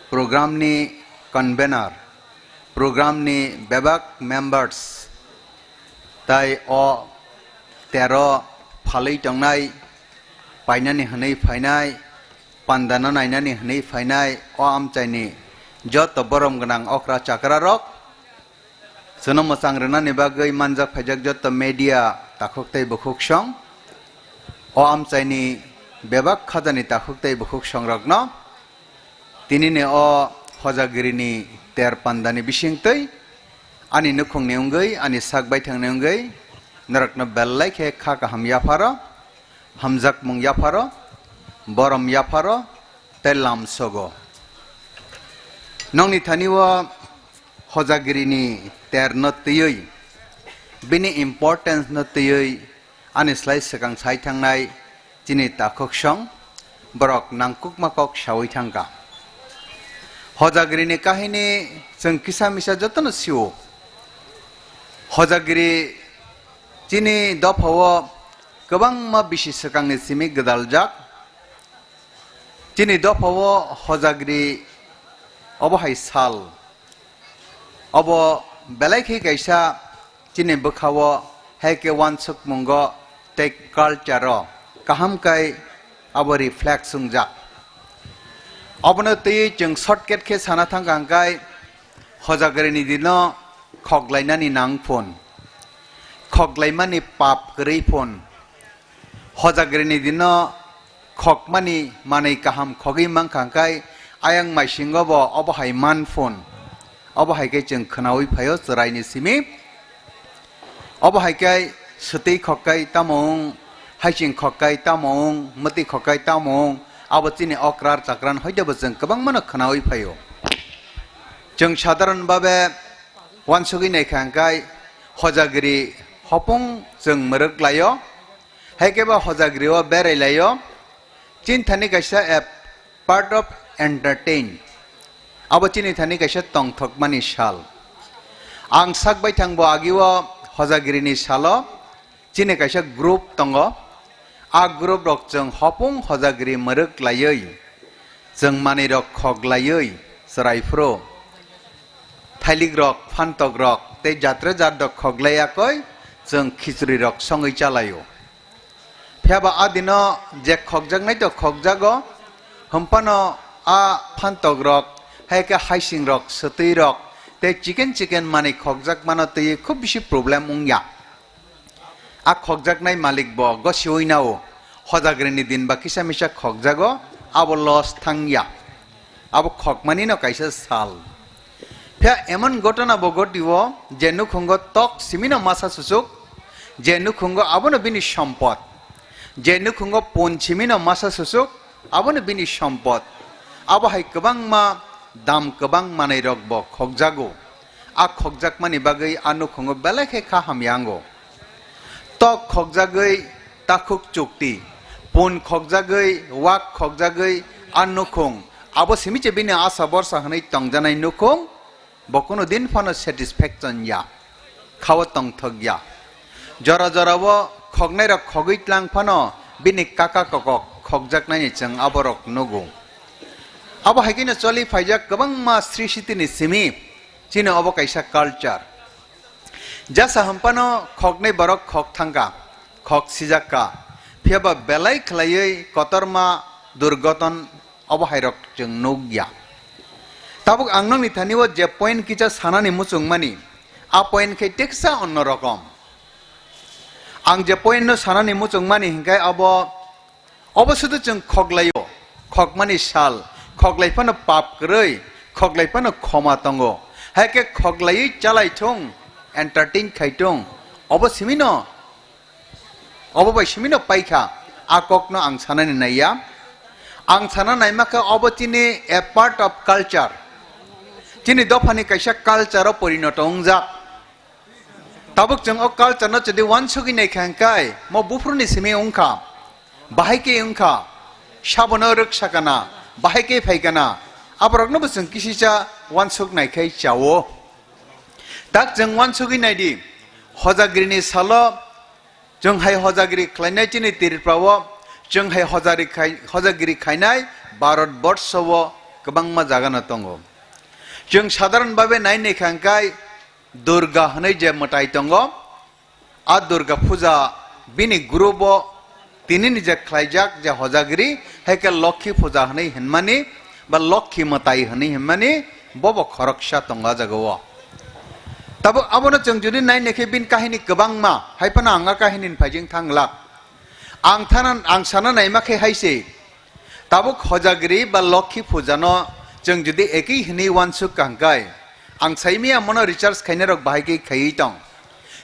program ni convener, program ni bebak members, tai o tero phalwi tongnai, painani hwnwi phainai, pandano nainani hwnwi phainai, o amchaini joto borom gwnang okra chakra rok, chwngno mwchang rwnani bagwi manjak phaijak joto media takhuk tei bukhuk song, o amchaini bebak khajani takhuk tei bukhuk song rokno, tinini o Hojagirini ter pandani bisingtwi ani nukhungni wngwi, ani sak baithangni wngwi norokno belai khe kha kaham yapharo, hamjakmung yapharo, borom yapharo tei lamsogo. Nokni thani o Hojagirini terno twiwi, bini importance no twiwi ani slai swkang sai thangnai chini takhuk song borok nangkukma kok sawi thangkha. Hojagirini kahini chwng kisa misa jotono sio. Hojagiri chini dophao kwbangma bisi swkangni simi gwdaljak. Chini dophao Hojagiri obo hai sal. Obo belai khe kaisa chini bwkhao hai khe uansukmungo tei culture-o kaham kai abo reflect wngjak. Obono twiwi chwng shortcut khe sana thangkha hwnkhe Hojagirini dino khoklainani nang phun, khoklaimani pap kwrwi phun, Hojagrini dino khokmani manwi kaham khogwi mankha hwnkhe ayang maisingo bo obo hai man phun. Obo hai khe chwng khwnawi phaio chwraini simi. Obo hai khe swtwi khokkai tamo wng, haiching khokkai tamo wng, mwtwi khokkai tamo wng, abo chini okrar chakran hoitebo chwng kwbangmano khwnawi phaio. Chwng sadharon babe uansugwi naikha hwnkhe hojagiri hopung chwng mwrwk laio, hai khe bo hojagiri o berai laio. Chini thani kaisa a part of entertain, abo chini thani kaisa tongthokmani sal. Ang sak baithang bo agi o hojagirini salo chini kaisa group tongo. A group rok chwng hopung hojagiri mwrwk laiwi, chwng manwi rok khok laiwi chwrai phuru, thailik rok, phantok rok tei jatre jat rok khok lai yakwi chwng khichuri rok songwi chalaio. Phiya ba a dino je khokjaknai to khokjago, hwnphano a phantok rok, hai khe haising rok, swtwi rok tei chiken chiken manwi khokjak mano twi khub bisi problem wngya. A khokjaknai malik bo gosiwi nao, hojagrini din ba kisa misa khokjago, abo loss thangya. Abo khokmani no kaisa sal. Phiya emon ghotona bo gotio, je nukhungo tok simi no masa susuk, je nukhungo abono bini sompot, je nukhungo pun simi no masa susuk, abono bini sompot. Abo hai kwbangma dam kwbang manwi rok bo khokjago. A khokjakmani bagwi a nukhungo belai khe kha hamya wngo. Tok khokjagwi takhuk chukti, pun khokjagwi, wak khokjagwi a nukhung, abo simi se bini asa borsa hwnwi tongjanai nukhung, bo kunu din phano satisfaction ya, khao tongthok ya. Jora jora o khoknai rok khogwi tlang phano bini kaka kokok khokjaknaini chwng aborok nugo. Abo hai kheno choli phaijak kwbangma sri sitini simi chini obo kaisa culture. Jasa hwnphano khoknai borok khok thangkha, khok sijakka, phiya ba belai khlaiwi kotorma durgoton obo hairok chwng nukya. Tabuk ang nokni thani o je point kisa sanani muchungmani, a point khe teksa onno rokom. Ang je point no sanani muchungmani hinkhe abo Obo sudu chwng khoklaio, khokmani sal, khoklai phano pap kwrwi, khoklai phano khoma tongo. Hai khe khoklaiwi chalai thung, entertain khai thung, obo simino, obo bai simino paikha, a kokno ang sanani naiya. Ang sana naima khe obo chini a part of culture. Chini dophani kaisa culture o porinoto wngjak. Tabuk chwng o culture no chwdi uansugwi naikha hwnkhe, mo buphuruni simi wngkha, bahai khe wngkha, sabono rwk sakana, bahai khe phaikana, aborokno bo chwng kisisa uansuk naikhai chao. Tak chwng uansugwi naidi, hojagrini salo chwng hai hojagiri khlainai chini Tripura o, chwng hai hojari khai-, hojagiri khainai Bharat borsho o kwbangma jaga no tongo. Chwng sadharon babe nai naikha hwnkhe, Durga hwnwi je mwtai tongo, a Durga puja bini group o tinini je khlaijak je hojagiri, hai khe Lokhi puja hwnwi hinmani ba Lokhi mwtai hwnwi hinmani, bobo khoroksa tongo a jaga o. Tabuk abono chwng jodi nai naikhe bini kahini kwbangma, hai phano ang a kahini ni phaijing thang glak. Ang thana, ang sana naima khe hai se, Tabuk hojagiri ba Lokhi puja no chwng jodi ekwi hwnwi uansuk ka hwnkhe, ang saimaya mono research khainai rok bahai khe khaiwi tong.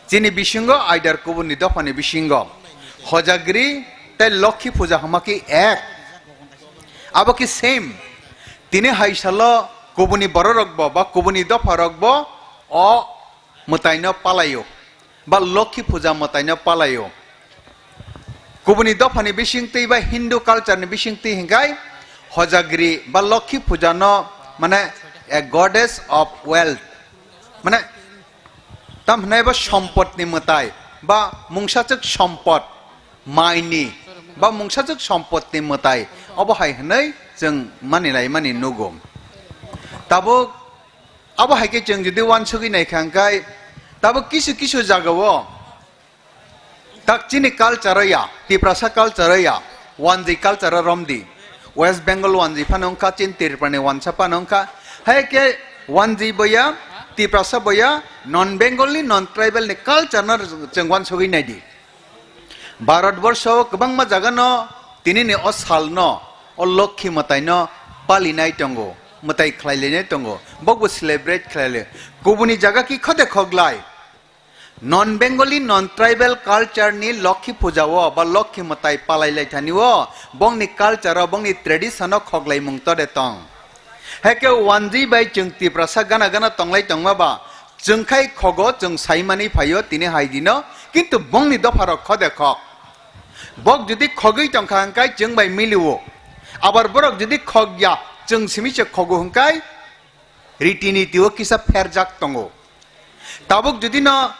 Chini bisingo aidar kubuni dophani bisingo hojagiri tei Lokhi puja hwma khe ek. Abo khe same. Tini hai salo kubuni bororok bo ba kubuni dopha rok bo o mwtai no palaio, ba Lokhi puja mwtai no palaio. Kubuni dophani bisingtwi ba Hindu culture ni bisingtwi hinkhai hojagiri ba Lokhi puja no mane a goddess of wealth, mane tam hwnai ba sompot ni mwtai ba mungsachwk sompot mai ni ba mungsachwk sompot ni mwtai obo hai hwnwi chwng mani lai mani nugo. Tabuk Abo hai khe chwng jodi uansugwi naikha hwnkhe, tabuk kisu kisu jagao tak chini culture o ya, Tiprasa culture o ya, wanjwi culture o romdi. West Bengal wanjwi phano wngkha, chini Tripura ni wansa phano wngkha. Hai khe wanjwi bo ya, Tiprasa bo ya, non Bengali, non tribal ni culture no chwng uansugwi naidi. Bharat borsho o kwbangma jaga no tini ni o sal no, o Lokhi mwtai no palinai tongo, mwtai khlai lainai tongo, bokbo celebrate khlai lai. Kubuni jaga ki khode khoglai. Non Bengali, non tribal culture ni Lokhi puja o ba Lokhi mwtai palai lai thani o, bongni culture o, bongni tradition o khoglai mung to de tong. Haikhe wanjwi bai chwng Tiprasa gana gana tonglai tongma ba, chwng khai khogo, chwng saimani phaio tini hai dino, kintu bongni dopharok khode khok. Bok jodi khogwi tongkha hwnkhe chwng bai milio. Abar borok jodi khogya, chwng simi se khogo hwnkhe riti nitio kisa pherjak tongo. Tabuk jodi no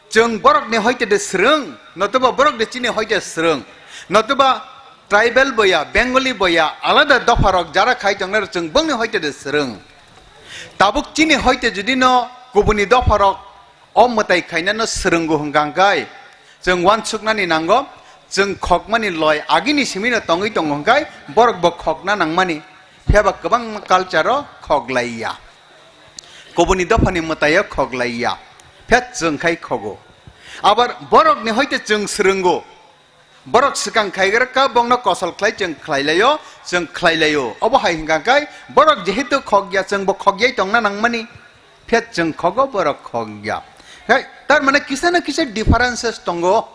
chwng borokni hoite de swrwng, notoba borok de chini hoite swrwng, notoba tribal boya, Bengali boya, alada dopharok jara khai tongnai chwng bongni hoite de swrwng. Tabuk chini hoite jodi no kubuni dopharok o mwtai khainano swrwngo hwnkha hwnkhe, chwng uansuknani nango, chwng khokmani loi agini simino tongwi tongo hwnkhe borok bo khokna nangmani. Phiya ba kwbangma culture o khoklaiya, kubuni dophani mwtaio khoklaiya, phiya chwng khai khogo. Abar borokni hoite chwng swrwngo. Borok swkang khaigra ka bongno kosol khlai chwng khlailaio, chwng khlailaio. Obo hai hwnkha khe borok jehetu khokya chwngbo khokyai tongna nangmani. Phiya chwng khogo borok khokya. Hai, tar mane kisa na kisa differences tongo.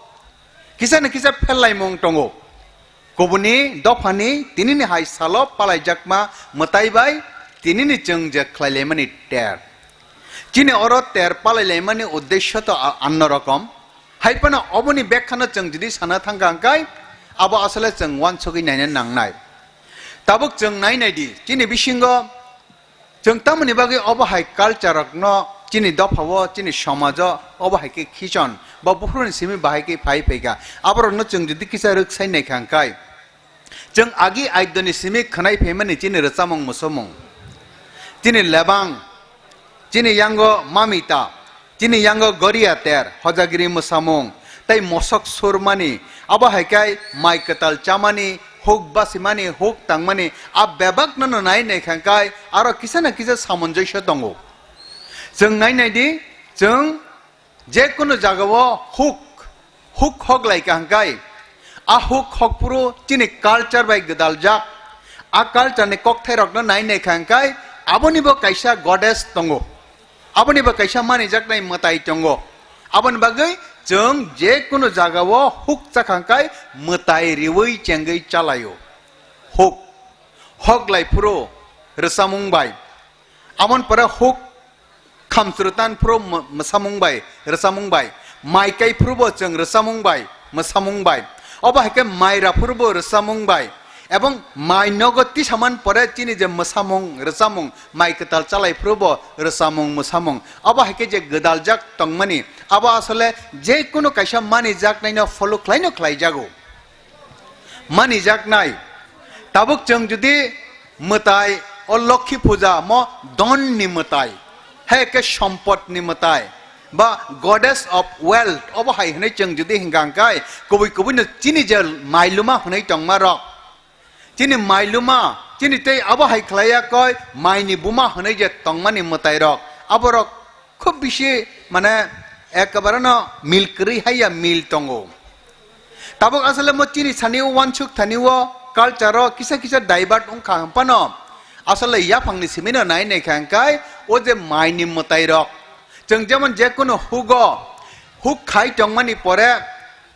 Kisa na kisa phellaimung tongo. Kubuni dophani tinini hai salo palaijakma mwtai bai tinini chwng je khlailaimani ter. Chini oro ter palailaimani uddesho to a-, anno rokom. Hai phano oboni bekhano chwng jodi sana thangkha hwnkhe abo asole chwng uansugwi naina nangnai. Tabuk chwng nai nai di, chini bisingo chwng tamoni bagwi obo hai culture rokno chini dophao, chini somajo obo hai khe khichon ba buphuruni simi bahai khe phai phaikha. Aborokno chwng jodi kisa rwksai naikha hwnkhe, chwng agi aidoni simi khwnai phaimani chini rwchapmung mwsamung, chini lebang, chini yango mamita, chini yango goria ter, hojagiri mwsamung, tei mosok surmani, abo hai khe mai kwtal chamani, huk basimani, huk tangmani, a bebakno no nai naikha hwnkhe aro kisa na kisa samonjoiso tongo. Chwng nai nai di, chwng je kunu jagao huk, huk hok lai kha hwnkhe, a huk hok phuru chini culture bai gwdaljak, a culture ni kokthairokno nai naikha hwnkhe, abonibo kaisa goddess tongo, abonibo kaisa manijaknai mwtai tongo. Aboni bagwi chwng je kunu jagao huk chakha hwnkhe mwtai riwi chengwi chalaio. Huk, hok lai phuru rwchapmung bai, aboni pore huk khamchwrwi tan phuru mw-, mwsamung bai, rwchapmung bai. Mai kai phuru bo chwng rwchapmung bai, mwsamung bai. Obo hai khe mai ra phuru bo rwchapmung bai. Ebong mai nogo tisaman pore chini je mwsamung, rwchapmung, mai kwtal chalai phuru bo rwchapmung, mwsamung. Obo hai khe je gwdaljak tongmani, abo asole je kunu kaisa manijaknaino follow khlaino khlaijago. Manijaknai. Tabuk chwng jodi mwtai, o Lokhi puja mo don ni mwtai, hai khe sompot ni mwtai, ba goddess of wealth, obo hai hwnwi chwng jodi hwnkha hwnkhe, kubui kubui no chini je mailuma hwnwi tongma rok, chini mailuma, chini tei abo hai khlaiya koi mai ni buma hwnwi je tongmani mwtai rok, aborok khub bisi, mane, ekebare no mil kwrwi hai ya, mil tongo. Tabuk asole mo chini sani o uansuk thani o culture o kisa kisa divert wngkha hwnphano, asole yaphang ni simi no nai naikha hwnkhe o je mai ni mwtai rok. Chwng jemon je kunu hugo, huk khai tongmani pore,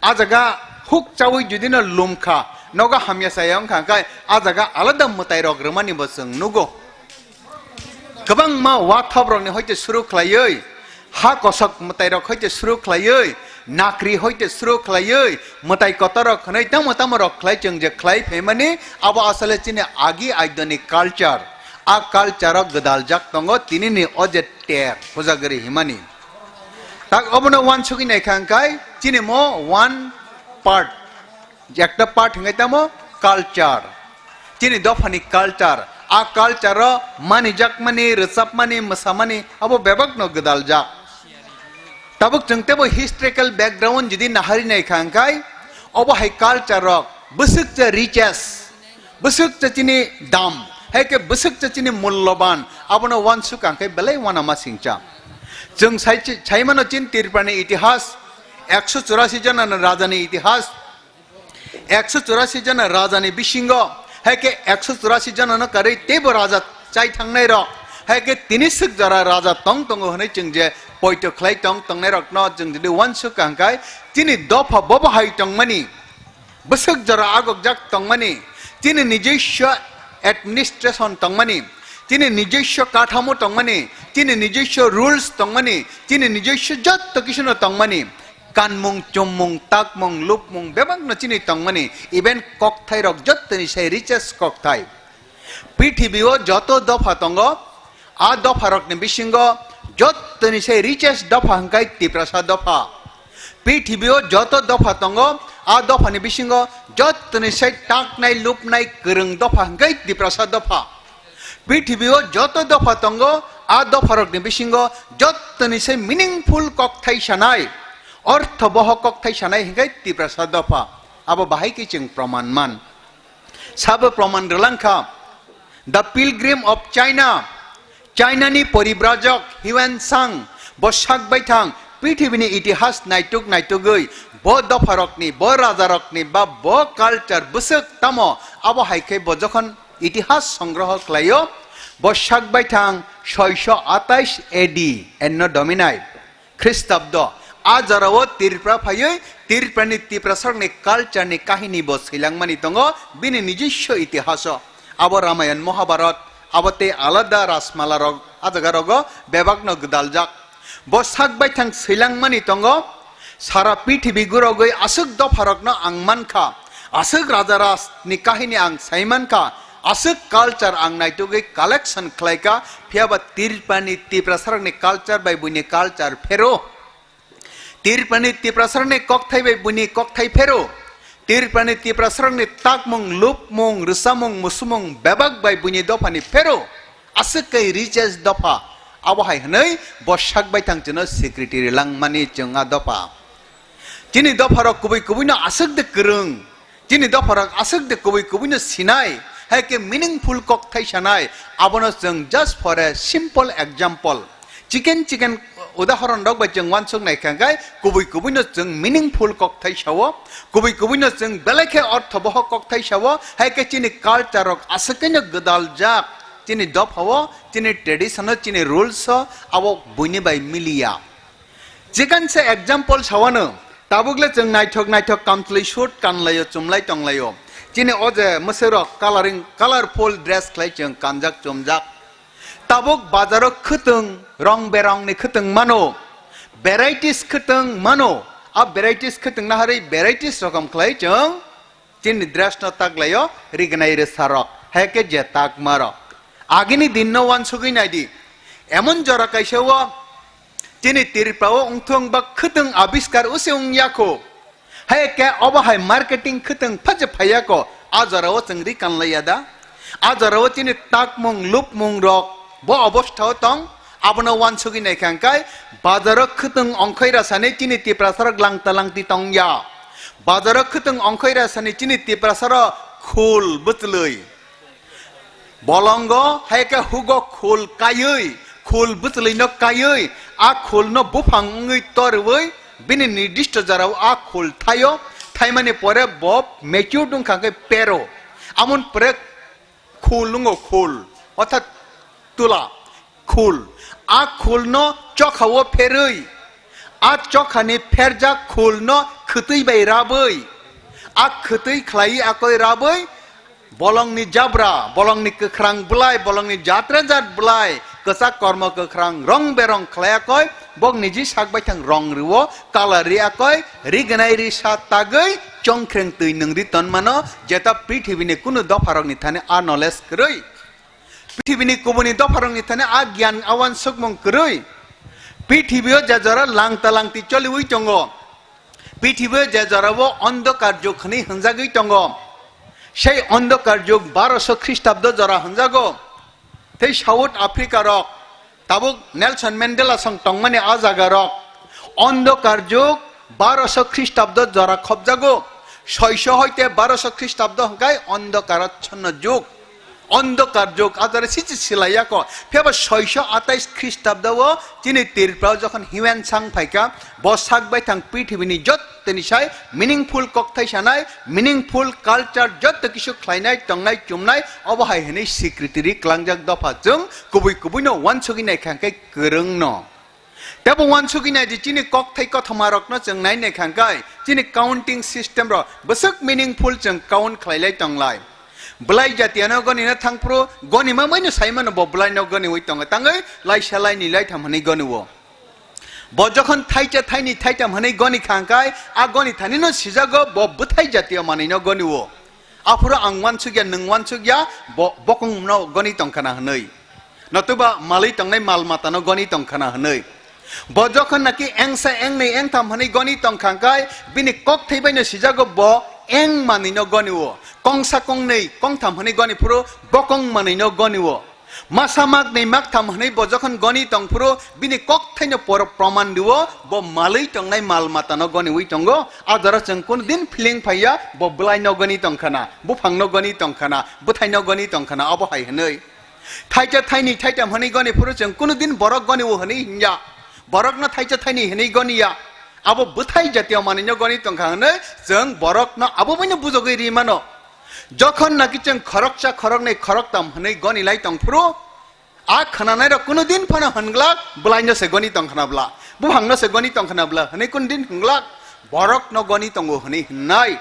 a jaga huk chawi jodi no lumkha, nogo hamya chaya wngkha hwnkhe a jaga alada mwtai rok rwmani bo chwng nugo. Kwbangma wathob rokni hoite suru khlaiwi, ha kosok mwtai rok hoite suru khlaiwi, nakri hoite suru khlaiwi, mwtai kotor rok hwnwi tamo tamo rok khlai chwng je khlai phaimani, abo asole chini agi aidoni culture. A culture o gwdaljak tongo tinini o je ter, hojagiri himani. Tak obono uansugwi naikha hwnkhe chini mo one part, je ekta part hwnkhe tamo culture. Chini dophani culture. A culture o manijakmani, rwchapmani, mwsamani abo bebakno gwdaljak. Tabuk chwng teibo historical background jodi nahari naikha hwnkhe obo hai culture rok bwswk je riches, bwswk cha chini dam, hai khe bwswk cha chini mulloban, abono uansuk ang khe belai uanama singcha. Chwng sai, sai mano chin Tripurani itihas, ekso churasi jona rajani itihas, ekso churasi jona rajani bisingo, hai khe ekso churasi jonano karwi teibo raja chai thangnai rok, hai khe tini swk jora raja tong tongo hwnwi chwng je poito khlai tong tongnai rokno chwng jodi uansuk ang khe chini dopha bobo hai tongmani, bwswk jora agokjak tongmani, chini nijiswa administration tongmani, Chini nijoswo kathamo tongmani, chini nijoswo rules tongmani, chini nijoswo jotto kisuno tongmani. Kanmung, chummung, takmung, lupmung bebakno chini tongmani. Even kokthairok jottoni sai richest kokthai. Prithibi o joto dopha tongo, a dopharokni bisingo jottoni sai richest dopha hwnkhe Tiprasa dopha. Prithibi o joto dopha tongo, a dophani bisingo jottoni sai taknai lupnai kwrwng dopha hwnkhe Tiprasa dopha. Prithibi o joto dopha tongo, a dopharokni bisingo jottoni sai meaningful kokthai sanai, orthoboho kokthai sanai hwnkhe Tiprasa dopha. Abo bahai khe chwng proman man. Sabo proman rwlangkha, The Pilgrim of China, China ni poribrajok Hiuen Tsang, bo sak baithang prithibini itihas naituk naitugwi, bo dopharokni, bo rajarokni ba bo culture bwswk tamo, abo hai khe bo jokhon itihas songroho khlaio, bo sak baithang soiso atais A D, Anno Domini. Khristabdo. A jorao Tripura phaiwi Tripurani Tiprasarokni culture-ni kahini bo swilangmani tongo bini nijiswo itihaso. Abo Ramayan, Mahabharat, abo tei alada Rajmalarok a jagarogo bebakno gwdaljak. Bo sak baithang swilangmani tongo, sara prithibi gurogwi aswk dopharokno ang mankha, aswk rajarasni kahini ang sai mankha, aswk culture ang naitugwi collection khlaikha, phiyaba Tripurani Tiprasarokni culture bai buini culture phero. Tripurani Tiprasarokni kokthai bai buini kokthai phero. Tripurani Tiprasarokni takmung, lupmung, rwchapmung, muchumung bebak bai buini dophani phero. Aswk khe richest dopha. Abo hai hwnwi bo sak baithang chwngno secretary langmani chwng a dopha. Chini dopharok kubui kubuino aswk de kwrwng. Chini dopharok aswk de kubui kubuino sinai, hai khe meaningful kokthai sanai, abono chwng just for a simple example. Chiken chiken udahoron rok bai chwng uansuk nai kha khe kubui kubuino chwng meaningful kokthai sao, kubui kubuino chwng belai khe orthoboho kokthai sao, hai khe chini culture rok aswk khe no gwdaljak, chini dophao, chini tradition o, chini rules o, abo buini bai miliya. Chikan se example sawano, tabuk le chwng naithok naithok kamchlwi suit kanlaio, chumlai tonglaio. Chini o je mwswk rok coloring, colorful dress khlai chwng kanjak chumjak. Tabuk bazaro khwtwng, rong berongni khwtwng mano, varieties khwtwng mano. A varieties khwtwng naharwi varieties rokom khlai chwng chini dress no taklaio rignai rwsarok, hai khe je takmarok. Agini din no uansugwi naidi, emon jora kaisa o chini Tripura o wngthung ba khwtwng abiskar usi wngya kho, hai khe obo hai marketing khwtwng phaje phaiya kho, a jora o chwng ri kanlaiya da? A jora o chini takmung lupmung rok bo obostha o tong, abono uansugwi naikha hwnkhe bazaro khwtwng ongkhoi rasani chini Tiprasarok langta langti tongya. Bazaro khwtwng ongkhoi rasani chini Tiprasarok khul bwchlwi. Bolongo hai khe hugo khul kaiwi, khul bwchlwino kaiwi, a khulno buphang wngwi torwi, bini nirdishto jorao a khul thaio, thaimani pore bo mature wngkha khe pero. Amon pore khul wngo khul, orthat tula. Khul. A khulno chokhao pherwi, a chokhani pherjak khulno khwtwi bai rabwi, a khwtwi khlaiwi akoi rabwi, bolongni jabra, bolongni kwkhrang bwlai, bolongni jatre jat bwlai, kwchak kormo kwkhrang, rong berong khlai akoi, bok niji sak baithang rong rwo, colour ri akoi, rignai risa tagwi, chongkhreng twi nwng ri tonmano, jeta prithibini kunu dopharokni thani a knowledge kwrwi. Prithibini kubuni dopharokni thani a giyan a uansukmung kwrwi. Prithibio je jora langta langti choliwi tongo, prithibio je jorao ondokar jug hwnwi hwnjagwi tongo, sei ondokar jug baroso Khristabdo jora hwnjago. Tei South Africa rok, tabuk Nelson Mandela song tongmani a jaga rok, ondokar jug baroso Khristabdo jora khobjago. Soiso hoite baroso Khristabdo hwnkhe ondokar achchonno jug. Ondokar jug, a jora sichi silaiyako. Phiyaba soiso atais Khristabdo o chini Tripura o jokhon Hiuen Tsang phaikha, bo sak baithang prithibini jottoni sai meaningful kokthai sanai, meaningful culture jotto kisu khlainai, tongnai, chumnai, obo hai hwnwi secretary klangjak dopha chwng kubui kubuino uansugwi naikha hwnkhe kwrwngno. Tebo uansugwi naidi chini kokthai kothomarokno chwng nai naikha hwnkhe chini counting system rok bwswk meaningful chwng count khlailai tonglai. Bwlai jatiano gonina thangphuru gonima maino saimano bo bwlaino goniwi tongo, tangwi laisa laini laitham hwnwi goniwo. Bo jokhon thaicha thaini thaitam hwnwi goni kha hwnkhe, a goni thanino sijago bo bwthai jatiyo manwino goniwo. Aphuru ang uansukya, nwng uansukya, bo bokongno goni tongkhana hwnwi. Notoba malwi tongnai mal matano goni tongkhana hwnwi. Bo jokhon naki engsa engnwi engtham hwnwi goni tongkha hwnkhe, bini kokthai baino sijago bo eng manwino goniwo. Kongsa kongnwi kongtham hwnwi goni phuru bokong manwino goniwo. Masa maknwi maktham hwnwi bo jokhon goni tongphuru bini kokthaino por-, proman rio, bo malwi tongnai mal matano goniwi tongo. A jora chwng kunu din feeling phaiya bo bwlaino goni tongkhana, buphangno goni tongkhana, bwthaino goni tongkhana, abo hai hwnwi. Thaita thaini thaitam hwnwi goni phuru chwng kunu din borok goniwo hwnwi hinya. Borokno thaita thaini hwnwi goniya. Abo bwthai jatiyo manwino goni tongkha hwnwi chwng borokno abo baino bujogwi ri mano. Jokhon naki chwng khoroksa, khoroknwi, khoroktam hwnwi goni lai tongphuru, a khwnanairok kunu din phano hwnglak, bwlaino se goni tongkhana bwla, buphangno se goni tongkhana bwla hwnwi kunu din hwnglak, borokno goni tongo hwnwi hwnnai.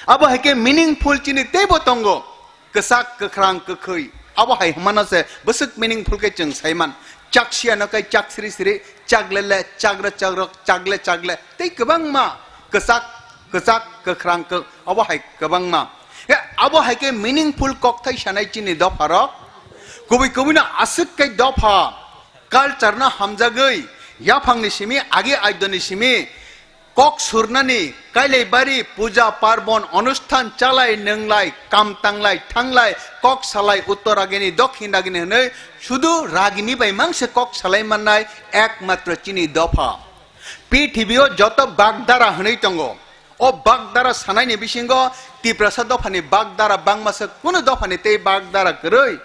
Abo hai khe meaningful chini teibo tongo, kwchak, kwkhrang, kwkhwi. Abo hai hwnmano se bwswk meaningful khe chwng saiman. Chaksiyano khe chak siri siri, chaklele, chakra chakrok, chakle chakle, tei kwbangma kwchak, kwchak, kwkhrang, kwk-, abo hai kwbangma. He, abo hai khe meaningful kokthai sanai chini dopharok. Kubui kubuino aswk khe dopha culture no hamjagwi, yaphangni simi, agi aidoni simi, kok surnani, kailaibari, puja, parbon, onusthan, chalai, nwnglai, kam tanglai, thanglai, kok salai, uttor agini, dokhin agini hwnwi sudu ragini bai mangse kok salai mannai ekmatro chini dopha. Pithibio joto bagdara hwnwi tongo. O bagdara sanaini bisingo Tiprasa dophani bagdara bangmasa kunu dophani tei bagdara kwrwi.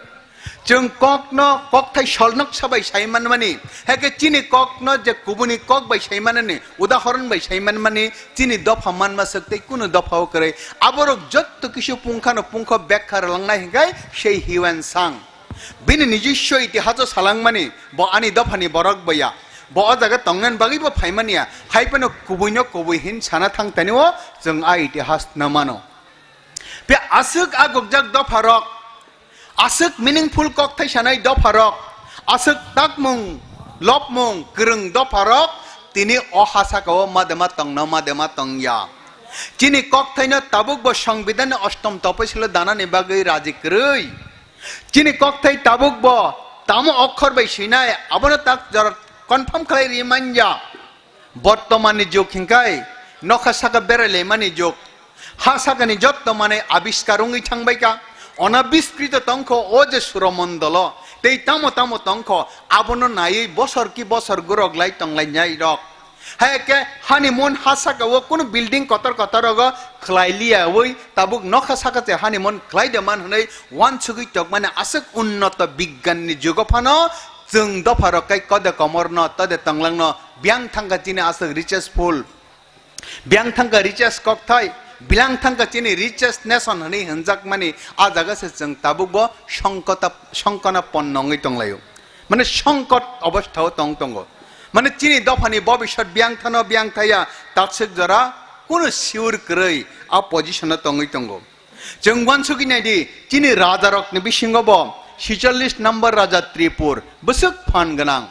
Chwng kokno kokthai solnoksa bai sai manmani, hai khe chini kokno je kubuni kok bai sai manani, udahoron bai sai manmani, chini dopha manmaswk tei kunu dophao kwrwi. Aborok jotto kisu pungkhano pungkho bekha rwlangnai hwnkhe sei Hiuen Sang. Bini nijiswa itihaso salangmani, bo ani dophani borok boya. Bo o jaga tongnani bagwi bo phaimaniya. Hai phano kubuino kubui hin sana thang tanio chwng a itihas no mano. Phiya aswk a gokjak dopharok, aswk meaningful kokthai sanai dopharok, aswk takmung, lopmung, kwrwng dopharok tini o ha sakao madema tongno madema tongya. Chini kokthaino tabuk bo Songbidanni ostom toposilo danani bagwi raji kwrwi. Chini kokthai tabuk bo tamo okhor bai swinai, abono tak jora confirm khlai ri manya. Bortomanni jug hinkhai nokha saka berai laimani jug. Ha sakani jotto manwi abiskar wngwi thangbaikha. Onabiskrito tongkho o je suromondolo, tei tamo tamo tongkho, abono naiwi bosor ki bosor gurok lai tonglainai rok. Hai khe hani mon ha saka o kunu building kotor kotor rogo khlai liyawi tabuk nokha saka se hani mon khlai de man hwnwi uansugwi tokmani aswk unnoto bigyan ni jugo phano chwng dopha rok kai kode komor no tode tonglang no biyang thangkha chini aswk richest full. Biyang thangkha richest kokthai, bilang thangkha chini richest nation hwnwi hwnjakmani a jaga se chwng tabuk bo songkota-, songkona ponno wngwi tonglaio. Mane songkot obostha o tong tongo. Mane chini dophani bobisot biyang thano biyang thaya takswk jora kunu sure kwrwi a position o tongwi tongo. Chwng uansugwi naidi, chini rajarokni bisingo bo sicholish number raja Tripur bwswk phan gwnang.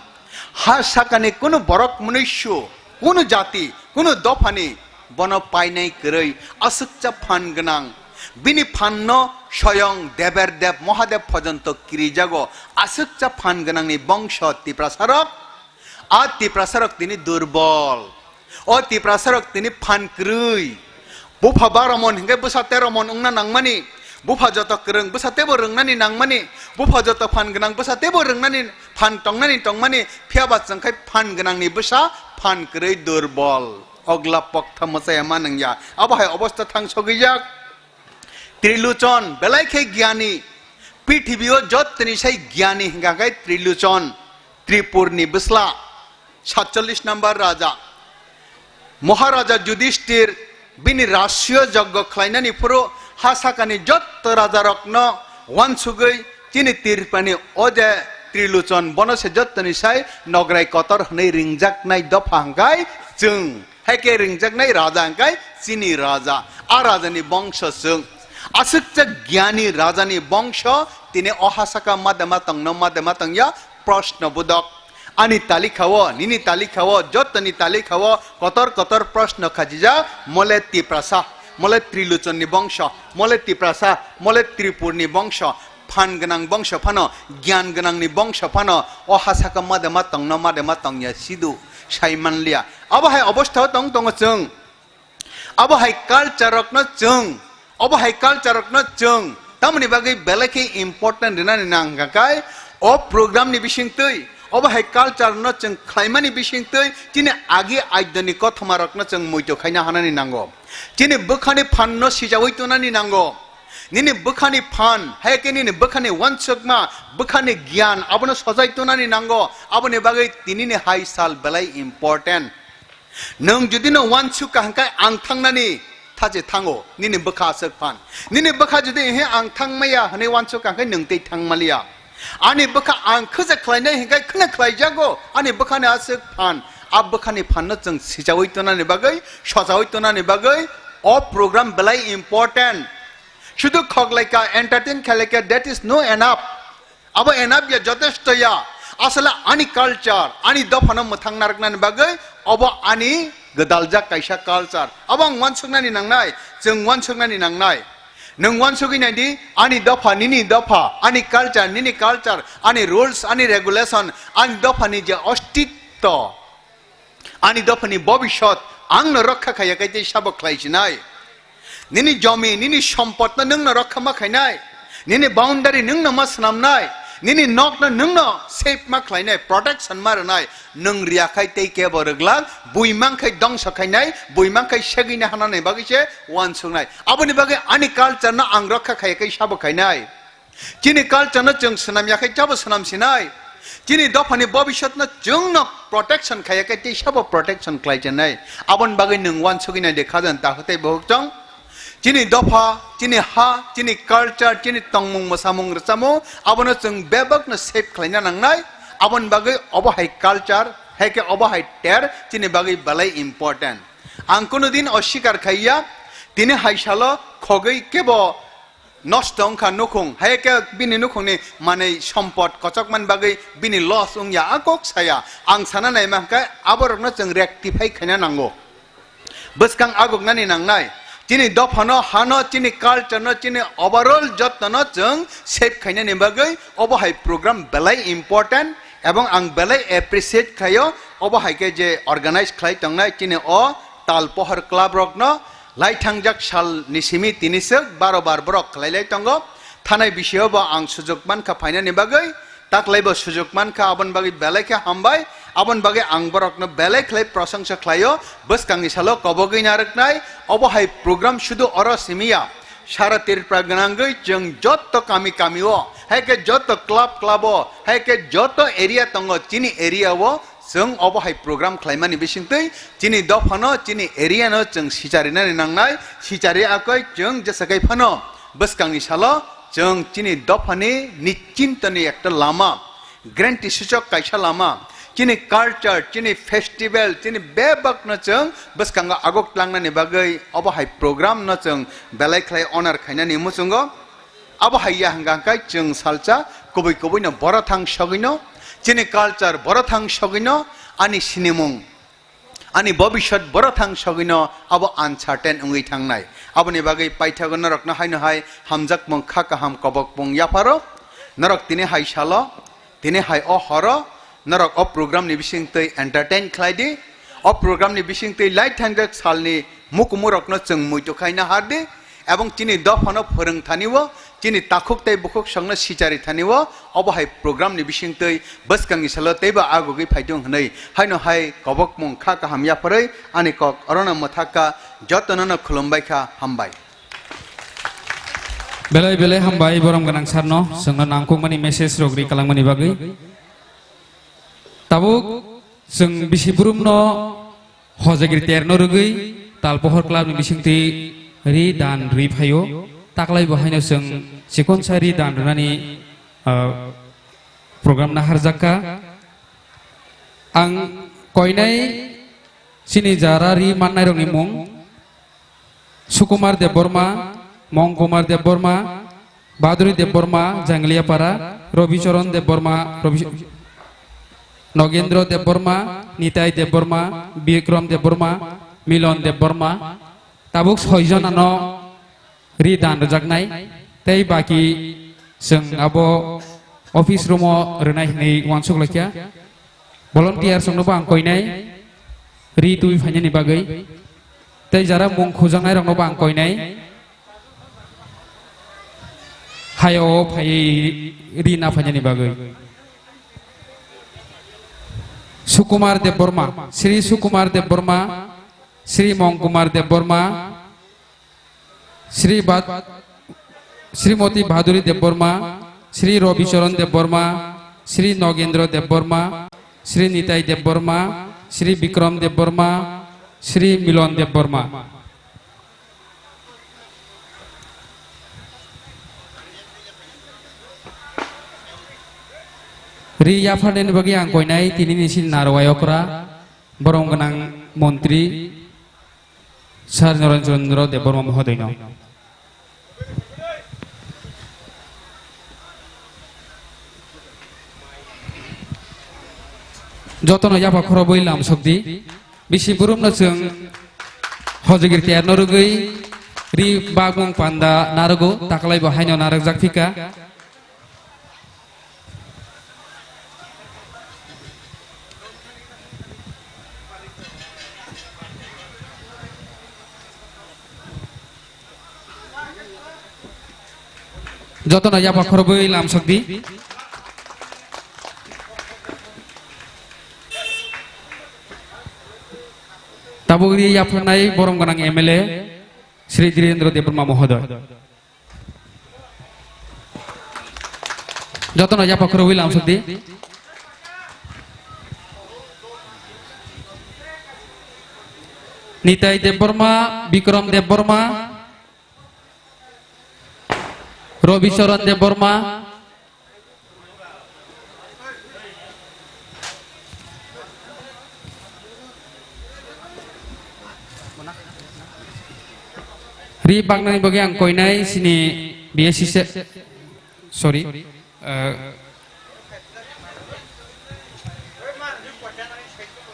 Ha sakani kunu borok mwnwisu, kunu jati, kunu dophani bono painai kwrwi aswkcha phan gwnang. Bini phanno soyong Deber Deb Mohadev pojonto kirijago aswkcha phan gwnangni bongso Tiprasarok. A Tiprasarok tini durbol. O Tiprasarok tini phan kwrwi. Bupha baro mon hinkhe bwsa tero mon wngna nangmani. Bupha joto kwrwng bwsa teibo rwngnani nangmani. Bupha joto phan gwnang bwsa teibo rwngnani, phan tongnani tongmani. Phiyaba chwngkhai phan gwnangni bwsa phan kwrwi durbol. Ogla poktha mwchaya ma nungya. Abo hai obostha thang sogwijak. Triluchon belai khe gyani, pithibio jottoni sai gyani hingka khe Triluchon, Tripurni bwsla, satchollish number raja. Moharaja Yudhishthir bini rasiyo joggo khlainani phuru ha sakani jotto rajarokno uansugwi chini Tirpani o je Triluchon bono se jottoni sai nograi kotor hwnwi ringjaknai dopha hingkai chwng. Hai khe ringjaknai raja hingkai chini raja. A rajani bongso chwng. Aswk chak gyani rajani bongso, tini o hasaka madema tongno madema tongya, proshno budok. Ani talikha-o, nini talikha-o, jottoni talikha-o kotor kotor proshno khajijak, mole Tiprasa, mole Trilochonni bongso, mole Tiprasa, mole Tripurni bongso, phan gwnang bongso phano, gyan gwnangni bongso phano, o hasaka madema tongno madema tongya sidu, sai manliya. Abo hai obostha-o tong tongo chwng. Abo hai culture rokno chwng, abo hai culture rokno chwng tamoni bagwi belai khe important rwnani nang hwnkha khe, o program ni bisingtwi, abo hai culture no chwng khlaimani bisingtwi chini agi aidoni kothoma rokno chwng muitu khaina hanani nango. Chini bwkhani phan no sijawi tonani nango. Nini bwkhani phan, hai khe nini bwkhani uansukma, bwkhani gyan abono sojai tonani nango. Aboni bagwi tinini hai sal belai important. Nwng jodi no uansuk ka hwnkhe ang thangnani thachi thango, nini bwkha aswk phan. Nini bwkha jodi ehe ang thangmaya hwnwi uansuk ka hwnkhe nwng tei thangmaliya. Ani bwkha ang khwja khlainai hwnkhe khwna khlaijago, ani bwkhani aswk phan. A bwkhani phanno chwng sijawi tonani bagwi, sojawi tonani bagwi o program belai important. Sudhu khoklaika, entertain khlaika, that is no enough. Abo enough ya, jotesto ya. Asole ani culture, ani dophano mwthang narwknani bagwi obo ani gwdaljak kaisa culture. Abo ang uansuknani nangnai, chwng uansuknani nangnai. Nwng uansugwi naidi, ani dopha, nini dopha, ani culture, nini culture, ani rules, ani regulation, ani dophani je ostitto, ani dophani bobisot ang no rokha khaiya khe tei sabo khlai sinai. Nini jomi, nini sompotno nwng no rokha ma khainai. Nini boundary nwng no ma swnamnai. Nini nokno nwng no safe ma khlainai, protection ma rwnai. Nwng riya khai tei kebo rwglak, bui mang khai dongso khainai, bui mang khai segwini hanani bagwi se uansuknai. Aboni bagwi ani culture no ang rokha khaiya khe sabo khainai. Chini culture no chwng swnam ya khe chabo swnam sinai. Chini dophani bobisot no chwng no protection khaiya khe tei sabo protection khlai chenai. Aboni bagwi nwng uansugwi nai de khajan ta hwtei bohok chong. Chini dopha, chini ha, chini culture, chini tongmung mwsamung rwchamo abono chwng bebak no save khlaina nangnai. Aboni bagwi obo hai culture, hai khe obo hai ter chini bagwi belai important. Ang kunu din osikar khaiya, tini hai salo khogwi kebo nosto wngkha nukhung, hai khe bini nukhungni manwi sompot kochokmani bagwi bini loss wngya, a kok saya. Ang sana naima hwnkhe aborokno chwng rectify khaina nango. Bwskang aguknani nangnai. Chini dophano, hano, chini culture-no, chini overall jottono chwng save khainani bagwi obo hai program belai important, ebong ang belai appreciate khlaio. Obo hai khe je organize khlai tongnai chini o Tal Pohor Club rokno, lai thangjak sal ni simi tini swk baro bar borok khlai lai tongo. Thanai bisio bo ang sujuk mankha phainani bagwi, taklai bo sujuk mankha, aboni bagwi belai khe hambai, aboni bagwi ang borokno belai khlai prosongsa khlaio. Bwskangni salo kobogwi narwknai obo hai program sudu oro simiya, sara Tripura gwnangwi chwng jotto kami kamio, hai khe jotto club clubo, hai khe jotto area tongo chini area o, chwng obo hai program khlaimani bisingtwi chini dophano, chini area no chwng sicharinani nangnai. Sichari akhoi chwng jesa kai phano bwskangni salo chwng chini dophani nischintoni ekta lama, guarantee suchok kaisa lama, chini culture, chini festival, chini bebakno chwng bwskango agok tlangnani bagwi obo hai program no chwng belai khlai honor khainani muchungo. Abo hai ya hwnkha hwnkhe chwng salsa kubui kubui no boro thang sogwi no, chini culture boro thang sogwi no, ani sinimung, ani bobisot boro thang sogwi no abo uncertain wngwi thangnai. Aboni bagwi paithago norokno haino hai hamjakmung kha kaham kobokmung yapharo. Norok tini hai salo, tini hai o horo, norok o program ni bisingtwi entertain khlai di. O program ni bisingtwi lai thangjak salni mukumurokno chwng muitu khaina har di. Ebong chini dophano phwrwng thani o, chini takhuk tei bukhuk songno sichari thani o, obo hai program ni bisingtwi bwskangni salo teibo agugwi phaitung hwnwi haino hai kobokmung kha kaham yapharwi ani kok orono mwthakha, jotono no khulumbai kha, hambai. Belai belai hambai borom gwnang sarno, chwngno nangkukmani message rok ri kalangmani bagwi. Tabuk chwng bisi burumno hojagri terno rwgwi Talpohor Club ni bisingtwi ri dan rwi phaio. Taklai bo haino chwng chikonsa ri dan rwnani, ah, program naharjakha. Ang koinai chini jara ri mannairokni mung Sukumar Debbarma, Mong Kumar Debbarma, Baduri Debbarma, Jangliapara, Robicharan Debbarma, Robi-, Nogendra Debbarma, Nitai Debbarma, Bikram Debbarma, Milon Debbarma, tabuk soi jona no ri dan rwjaknai, tei baki chwng abo office room o rwnai hinwi uansuk laikha. Volunteers rokno bo ang koinai ri twi phainani bagwi, tei jara mung khujaknai rokno bo ang koinai. Hayo phaiwi ri na phainani bagwi. Sukumar Debbarma, Sri Sukumar Debbarma, Sri Mong Kumar Debbarma, Sri Bad-, Srimoti Bhaduri Debbarma, Sri Robicharan Debbarma, Sri Nogendra Debbarma, Sri Nitai Debbarma, Sri Bikram Debbarma, Sri Milon Debbarma. Ri yapharnani bagwi ang koinai tini ni sini narwai okra, borom gwnang montri Sir Narendrachand Debbarma mohodoino. Jotono yapha khorobwi lam sokdi. Bisi burumno chwng hojagiri tiyarno rwgwi ri bagmung panda narwgo, taklaibo haino narwkjak phika. Jotono yapha khorobwi lam sokdi. Tabuk ri yapharnai borom gwnang M L A Shri Dhirendra Debbarma Mohodoy. Jotono yapha khorobwi lam sokdi. Nitai Debbarma, Bikram Debbarma, Robi Charan Debbarma. Ri baknani bagwi ang koinai sini B S C se-, sorry, eh,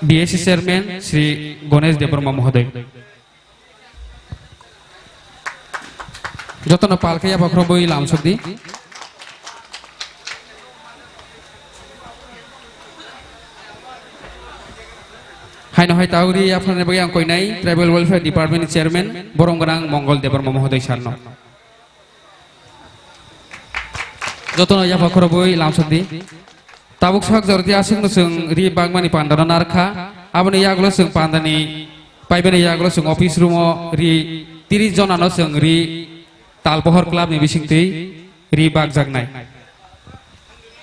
B S C chairman Shri Ganesh Debbarma Mohodoy. Jotono pal khe yapha khorobwi lam sokdi. Haino hai tauri yapharni bagwi ang koinai Tribal Welfare Department ni Chairman borom gwnang Mongol Debbarma Mohodoy sarno. Jotono yapha khorobwi lam sokdi. Tabuk sak jordi aswkno chwng ri bagmani pandano narkha. Aboni yagulo chwng pandani paibani yagulo chwng office room o ri tiris jonano chwng ri Talpohor club ni bisingtwi ri bagjaknai.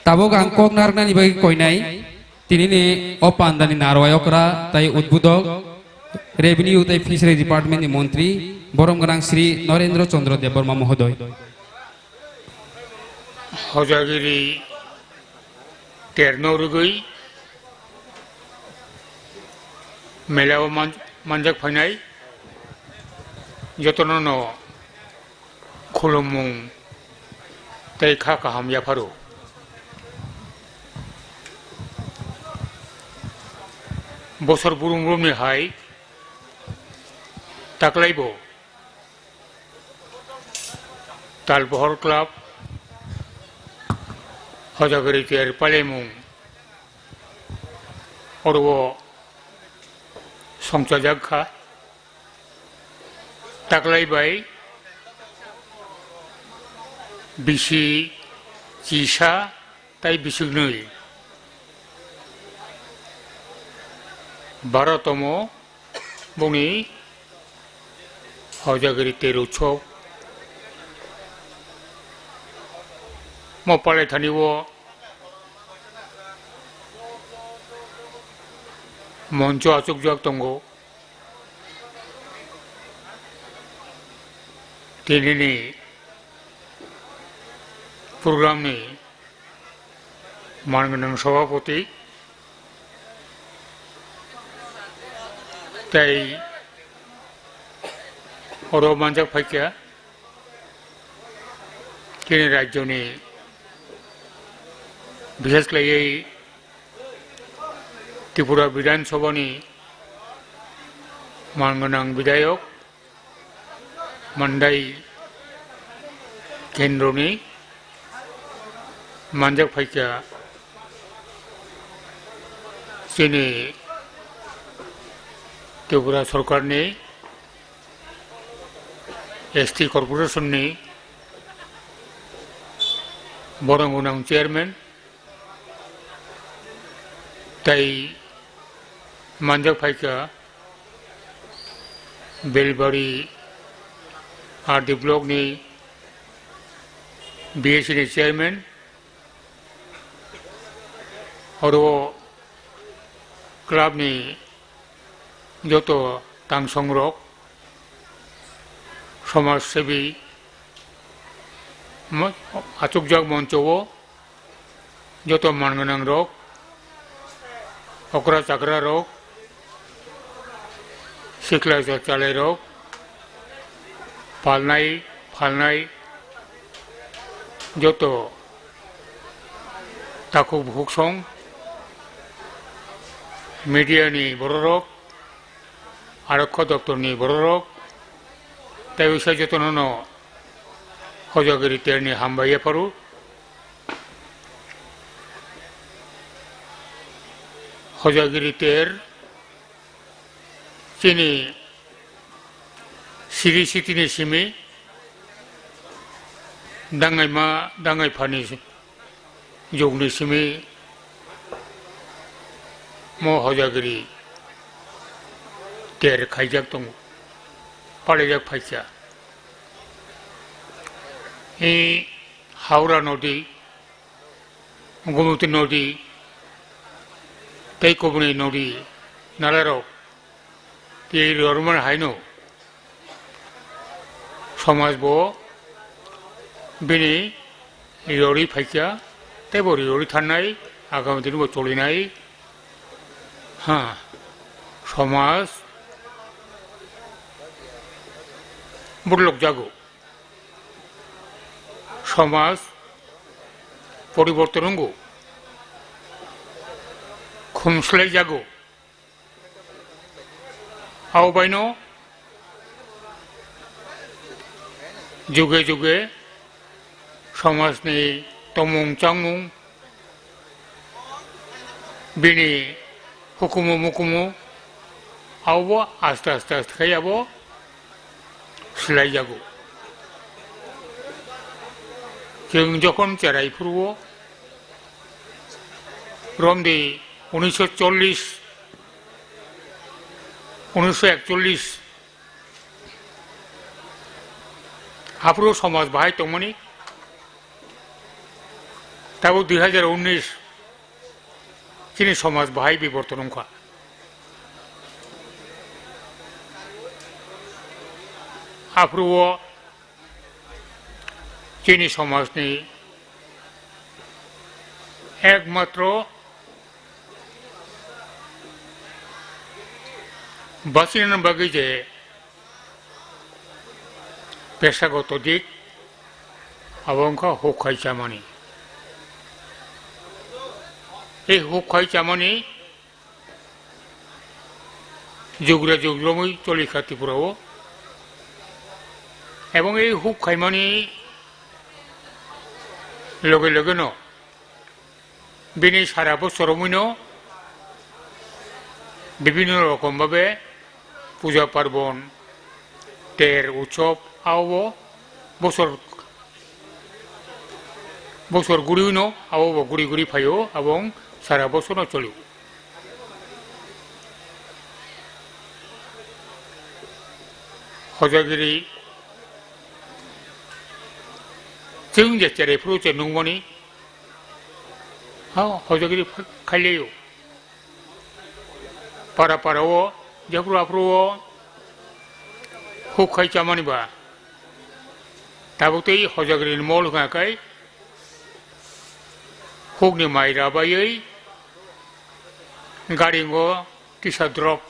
Tabuk ang kok narwknani bagwi koinai tinini o pandani narwai okra tai udbudok Revenue tai Fishery Department ni montri borom gwnang Shri Narendra Chandra Debbarma Mohodoy. Hojagiri terno rwgwi mela o man-, manjak phainai jotono no khulumung tei kha kaham yapharo. Bosor burum burum ni hai taklai bo Talpohor Club, Hojagiri Ter Palemung, oro o songchajak kha. Taklai bai bisi chisa tai bisik nwi. Baro tomo boni Hojagiri Ter Utsob. Mo palai thani o moncho achukjak tongo. Tinini program ni mangnang sabhapati tei oro manjak phaikha Chini rajyoni, bishesh khlaiwi Tripura Bidhan Sabhani manganang bidhayok, Mandai kendroni manjak phaikha chini Tripura Sorkarni S T Corporation ni borok gwnang chairman, tei manjak phaikha Belbari R D block ni B S C ni chairman, oro club ni joto tangsongrok, somaj sebi, mo-, achukjak moncho o joto man gwnangrok, okra chakrarok, sikla chalairok, palnai phalnai joto takhuk bukhuksong, media ni bororok, Arokho doptor ni bororok, tei usa jotono no Hojagiri ter ni hambai yapharu. Hojagiri ter chini siri siti ni simi dangai ma dangai phani jugni simi mo Hojagiri ter khaijak tongo, palaijak phaikha. I Howrah nodi, Gomoti nodi, tei kubuni nodi, nalarok tei rormani haino somaj bo bini rori phaikha, tei bo rori thanai, agami dini bo cholinai, ha, somaj budlok jago, somaj poriborton wngo, khumslai jago. Abo baino juge juge somajni tomung changmung, bini hukumu mukumu, abobo aste aste aste khai abo swlaijago. Chwng jokhon cherai phuru o romdi unisho chollish, unisho ekchollish, aphuru somaj bahai tongmani, tabuk dui hajar unnish chini somaj bahai biborton wngkha. Aphuru o chini somajni ekmatro bachina bagwi je pesagoto dik, abo wngkha huk khai chamani. Ei huk khai chamani jugra jugromwi cholikha Tripura o. Ebong ei huk khaimani loge loge no bini sara bosor romwino bibhinno rokom babe puja parbon, ter utsob, abo bosor, bosor guriwino abo bo guri guri phaio, abong sara bosorno cholio. Hojagiri chwng je cherai phuru che nungmani, ha, Hojagiri khailio. Para para o, jephru aphru o, huk khai chamani ba. Tabuk tei Hojagiri ni mol wngkha kai, hukni mai rabaiwi, garingo kisa drop.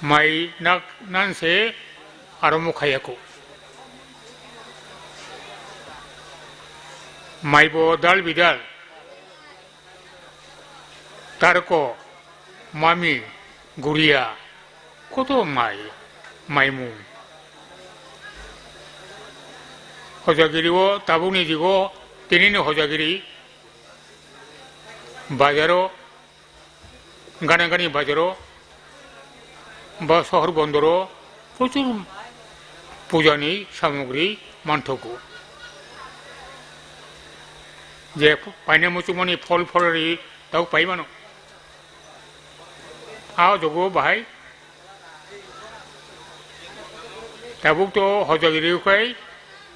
Mai nak nan se aromo khayako. Maibo dal bidal, tarko, mami, guria, koto mai, maimung. Hojagiri o tabukni jugo tinini hojagiri bazaro gana gani bazaro ba sohor bondoro prochur pujani samogri manthogo. Je paina muchungmani phol pholri tau pai mano. A jogo bahai tabuk to hojagiri ukhai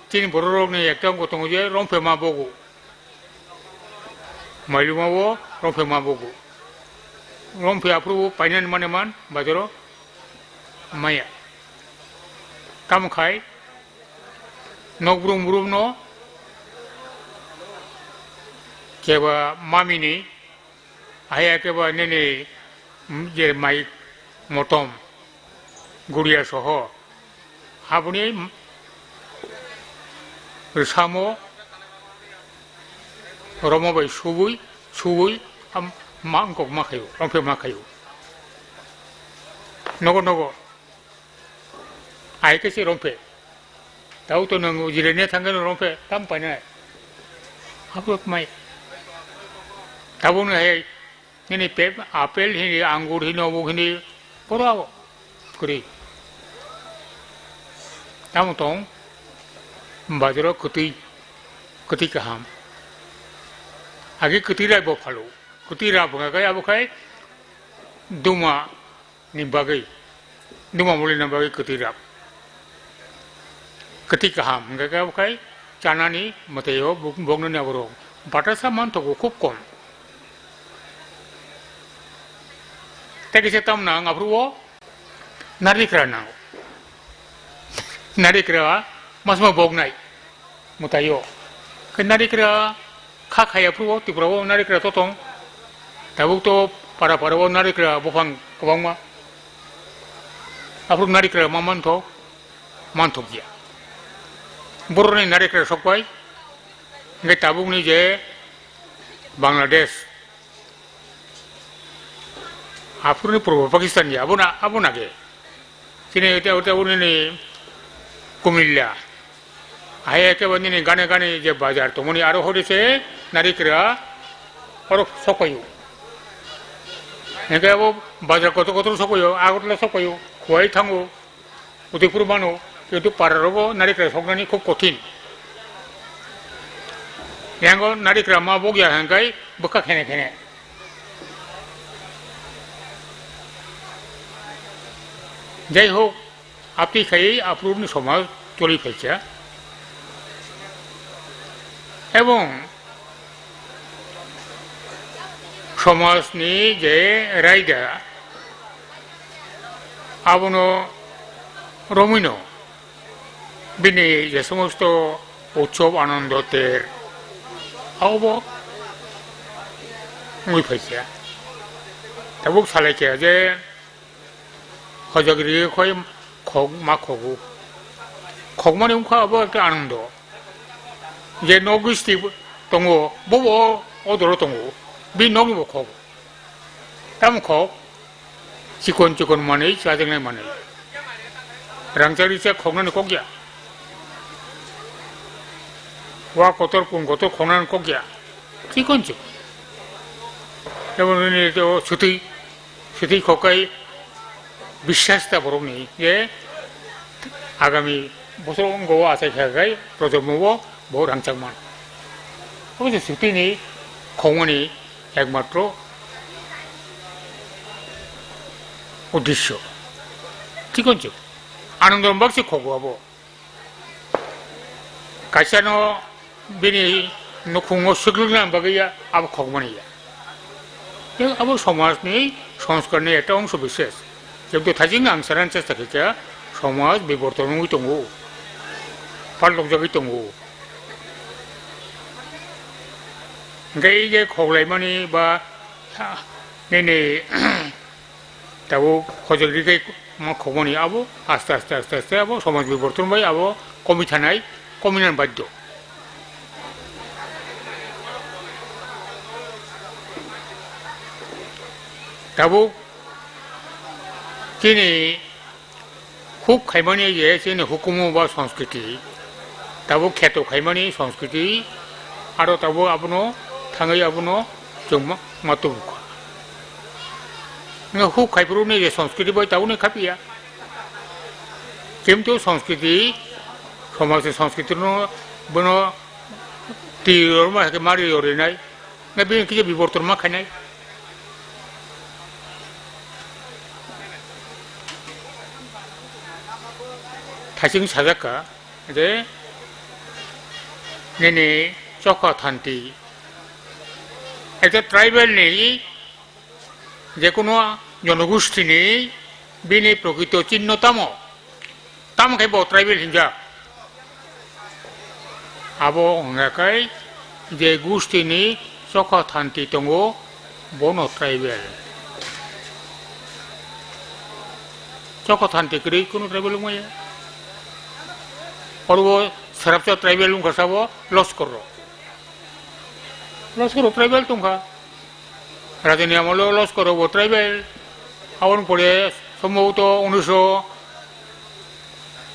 chini bororokni ekta wngkha tongo je romphema bogo. Mailuma o romphema bogo. Romphe aphuru painani mane man bazaro maya. Tamo khai nok brum brum no keba mamini, ahai keba nini, mm, je mai motom guria soho aboni rwsamo romo bai subui, subui, am, ma wngkok ma khaio, romphe ma khaio. Nogo, nogo. Ai khe se romphe. Tau to nwng jirania thangkhe no romphe, tam painai. Abo mai. Tabukno hai nini pe-, apple hini, angur hini, obo hini, pura kwrwi. Tamo tong, bazaro kwtwi, kwtwi kaham. Agi kwtwi rai bo phalo. Kwtwi ra bwkha khai abo khai duma ni bagwi, duma muli na bagwi kwtwi rak. Kwtwi kaham, hwnkhe khe obo khai chanani mwtaio buk-, boknani aborok. Batasa manthogo khub kom. Tei kisa tamna ang aphuru o narikra nango. Narikra masma boknai mwtaio. Khe narikra kha khaya phuru o Tripura o narikra to tong. Tabuk to para para o narikra buphang kwbangma. Aphuru narikra ma mantho, manthokya. Boroni narikra sokpai. Hingke tabukni je Bangladesh, aphuruni purbo Pakistan ya, abo na, abo na ke. Chini ute, ute, ute nini Kumilla. Hai eke bo nini gane gane je bazar tongmani aro hori se narikra oro sokoyo. Hingke abo bazar kotor kotor sokoyo, Agartala sokoyo, Khowai thango. Udaipur mano, kintu para rogo narikra soknani khub kothin. Yango narikra ma bogya hangkai bwkha khene khene. Jai hok, apni khai aphuruni somaj choli phaikha. Ebong somajni je raida, abono romwino bini je somosto utsob anondo ter abobo wngwi phaikha. Tabuk salaikha je hojagri khoi khok ma khogo. Khokmani wngkha abo ekta anondo. Je nok bisti tongo, bobo o doro tongo. Bini nokni bo khogo. Tamo khok, chikon chikon manwi, chajaknai manwi. Rangchak rikchak khoknani kok ya. Wa kotor, kung kotor khoknani kok ya. Chikon chikon. Jemon nini to swtwi, swtwi khokai biswas ta borokni je agami bosor wngkha o achai kha khai projonmo o bo rangchak man. Obo se swtwini khokmani ekmatro uddesyo. Chikon chikon. Anandon bakse khogo abo. Kaisano bini nukhungo swklikna bagwi ya, abo khokmani ya. Tei abo somajni, songskarni ekta ongso bises. Jebto thajing ang saran chesta khaikha, somaj biborton wngwi tongo, palokjagwi tongo. Hingke ei je khoklaimani ba, ha, nini tabuk hojak rikhe ma khokmani abo aste aste aste aste abo somaj biborton bai abo komi thanai, komi nan baddo. Tabuk chini huk khaimani je chini hukumu ba sanskriti, tabuk kheto khaimani sanskriti, aro tabuk abono thangwi abono chwng ma, ma tubukha. Nw huk khaiphuru ni je sanskriti bai tabuk ni khapia. Kintu sanskriti, somaj ni sanskriti no bono twi rwma hai khe mari rwrinai. Na bini kisa biborton ma khainai. Thaising sajak kha je nini chokha thanti. Ekta tribal ni, jekunu jonogosti ni bini prokrito chinno tamo? Tamo khe bo tribal hinjak. Abo wngya khe je gusti ni chokha thanti tongo, bono tribal. Chokha thanti kwrwi kunu tribal wngmaya. Oro bo srapsa tribal wngkha sabo Loskor rok. Loskor rok tribal tongkha. Rajani amolo Loskor rok bo tribal. Aboni pore sombhoboto unisho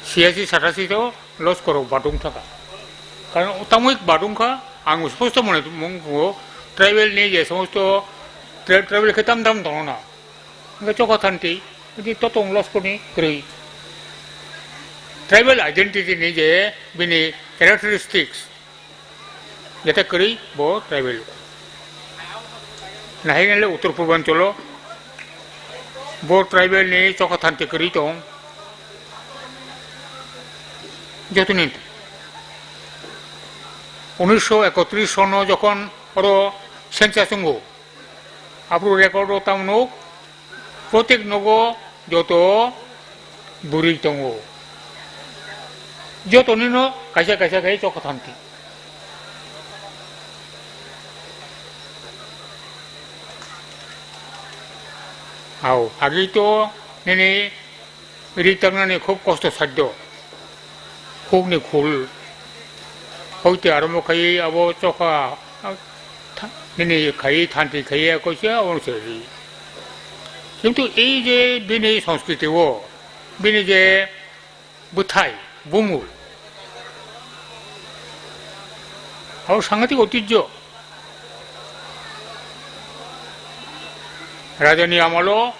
siasi satasi to Loskor rok badung thaka. Karon tamoi badung kha, ang sposto mone mung ko tribal ni je somosto tri-, tribal khe tam tam tongo na. Hingke chokha thanti, ini totong Loskor ni kwrwi. Tribal identity ni je bini characteristics, jete kwrwi bo tribal. Nahai nale Uttor Purbanchalo bo tribal ni chokha thanti kwrwi tong. Jotoni unisho ekotris sono jokhon oro census wngo, aphuru record o tamo nuk, protek nogo joto bwrwi tongo. Jotonino kaisa kaisa khai chokha thanti. Hao, agi to nini ri tangnani khub kosto saddo. Hukni khul. Hoite aromo khai abo chokha, tha-, nini khai thanti khai koise abo se ri. Kintu ei je bini sanskriti o, bini je bwthai, bumul. Abo sangatik oitijjo. Rajani amolo,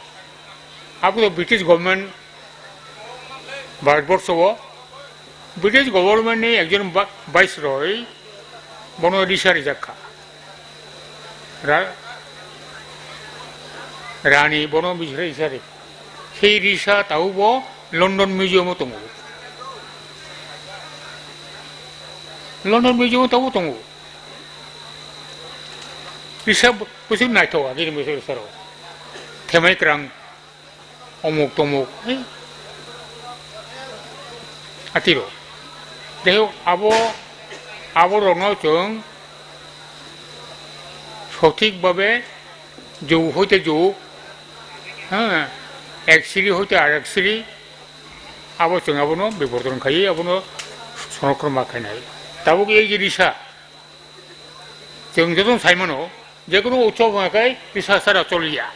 abo to British government, Bharatborsho o, British government ni ekjon ba-, viceroy, bono risa rijak kha. Ra-, Rani bono bisre isari. Sei risa taubo London Museum o tongo. London Museum o taubo tongo. Risa bo-, bwswk naithok agini bwswk risa rok. Themai kwrang. Omuk tomuk, eh, atiro. Jai hok, abo, abo rokno chwng sothik babe jug hoite jug, ha, ek siri hoite ar ek siri, abo chwng abono biborton khaiwi abono sonrokhon ma khainai. Tabuk ei je risa, Chwng jotono sai mano, je kunu utsob hwnka khe risa sara choliya.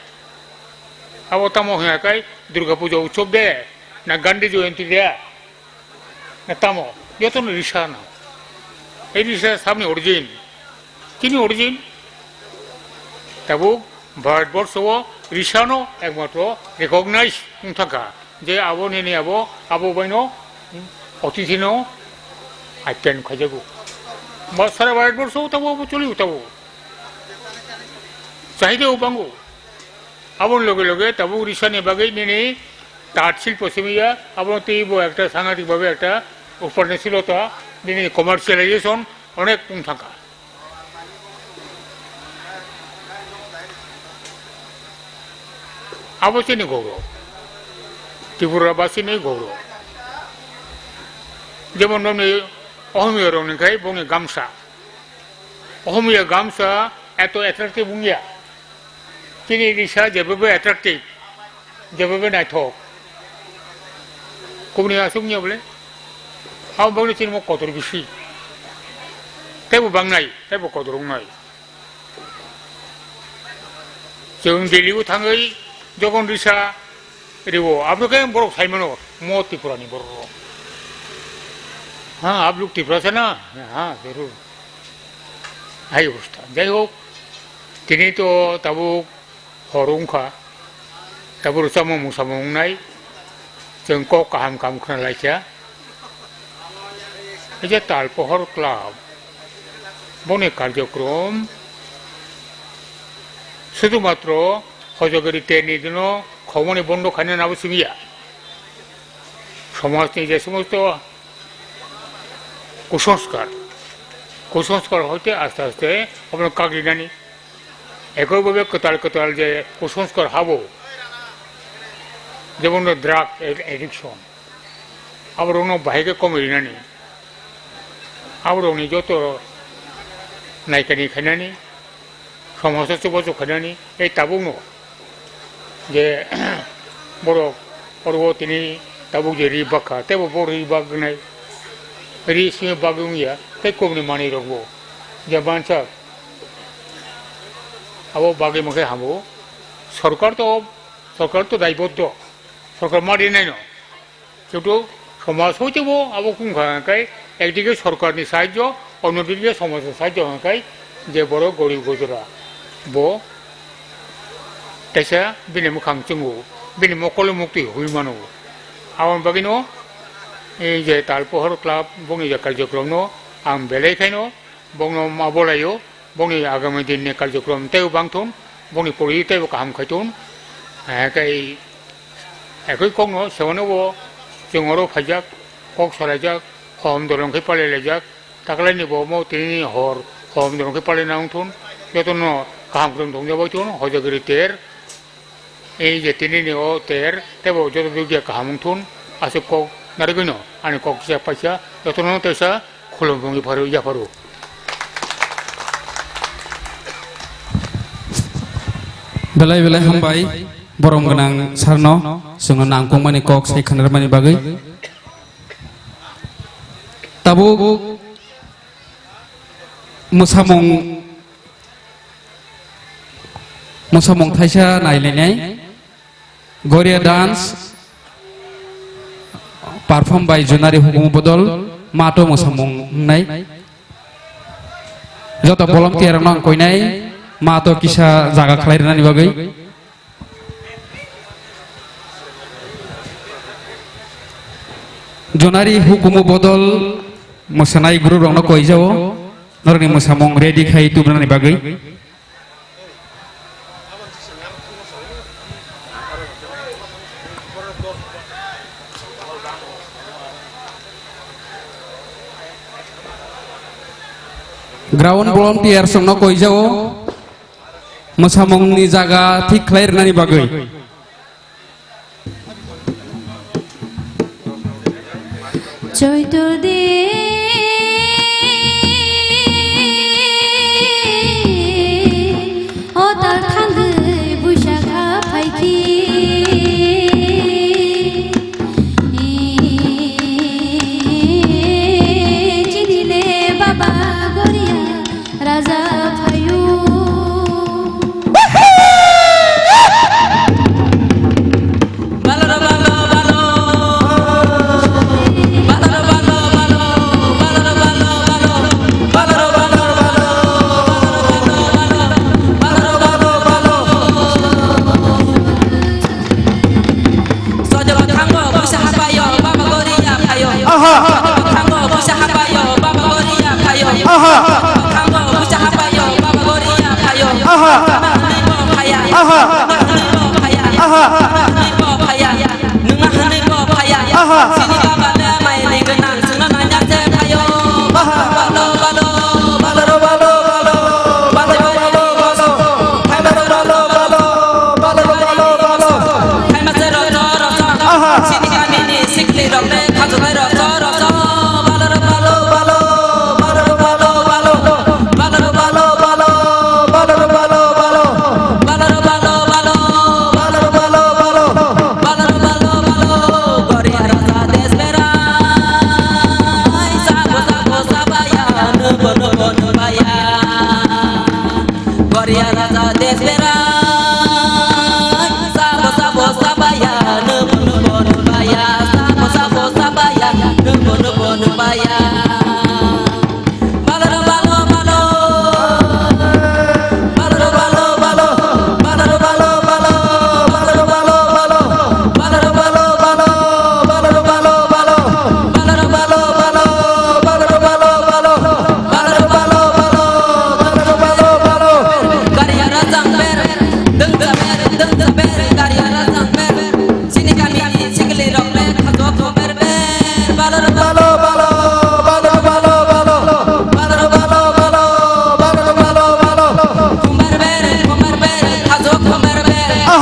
Abo tamo hwnka khe Durga Puja utsob de, na Gandhi Jayanti de, na tamo, jotono risa no. Ei risa sabni origin, chini origin. Tabuk Bharatborsho o risano ekmatro recognize wng thangkha je abo nini abo, abo baino otithi no aipyan khaijago. Ba sara Bharatborsho o tabuk abo choli tabuk. Chahida o bango. Aboni loge loge tabuk risani bagwi nini tat silpo simiya, abo tei bo ekta sangadik bhabe ekta upanashilota, nini commercialization onek wng thangkha. Abo chini goro. Tripura basini goro. Jemon noni Ohmiya rokni khai bongni gamsa. Ohmiya gamsa eto attractive wngya. Chini risa jebebe attractive, jebebe naithok. Kubuni aswk wngya bole? Abo bagwi chini mo kotor bisi. Teibo bangnai, teibo kotor wngnai. Chwng Delhi o thangwi jogon risa riwo, abro khe borok sai mano, mo Tripura ni borok rok. Ha, abluk Tripura se na? Ha, zerur. Hai obostha. Jai hok, tini to tabuk hor wngkha. Tabuk rwchapmung mwsamung wngnai. Chwng kok kaham kaham khna laikha. Ei je Talpohor Club, boni karjokrom sudhumatro hojagiri terni dino khoboni bondo khainani abo simi ya. Somajni je somosto kusanskar, kusanskar hoite aste aste abono kagrinani, ekoi bhabe kwtal kwtal je kusanskar habo, jemon drug addiction, aborokno bahai khe komoi rinani, aborokni joto naikani khainani, somosto chubachu khainani, ei tabukno je borok oro tini tabuk je ri bakha, teibo bo ri baknai, ri simi bagwi wngya, tei kubuni manwirokbo je mansak abo bagwi mankhe hamo. Sorkar to, sorkar to daiboddo, sorkar ma rinai no. Chutu somaj hoitebo abo wngkha hwnkhe, ekdike sorkarni sahajjo, onodike somajni sahajjo hwnkhe, je borok gorib gojora, bo teisa bini mwkhang chwngo, bini mokolo muktwi hwnwi mano. Aboni bagwino, ei je Talpohor Club bongni je karjokromno ang belai khaino bongno ma bolaio, bongni agami dinni karjokrom teibo bangthun, bongni pori teibo kaham khaithun. Hai khe ekoi kokno sewanobo chwng oro phaijak, kok salaijak, hom dolong khe palailaijak, taklaini bo omo tini hor hom dolong khe palaina wngthun, jotono kaham kwrwng tongjabaithun, hojagiri ter. Ei je tini ni o ter, teibo joto dugya kaham wngthun, aswk kok narwgwino ani kok kisa paisa, jotono teisa khulum wngwi pharo, yapharo. Belai belai hambai, borom gwnang sarno, chwngno nangkukmani kok sai khanarmani bagwi. Tabuk mwsamung, mwsamung thaisa nailainai. Goria dance perform by Junari Hukumu Bodol, mato mwsamung wngnai. Joto volunteer rokno ang koinai, mato kisa jaga khlai rwnani bagwi. Junari Hukumu Bodol mwsanai group rokno koijao, norokni mwsamung ready khai tubunani bagwi. Ground volunteers rokno koijao, mwsamungni jaga thik khlai rwnani bagwi. Choito de, o tal thangwi buisakha phaikhi. Chini le baba goria. Raja phaio. Balo, balo, balo. Balo, balo, balo.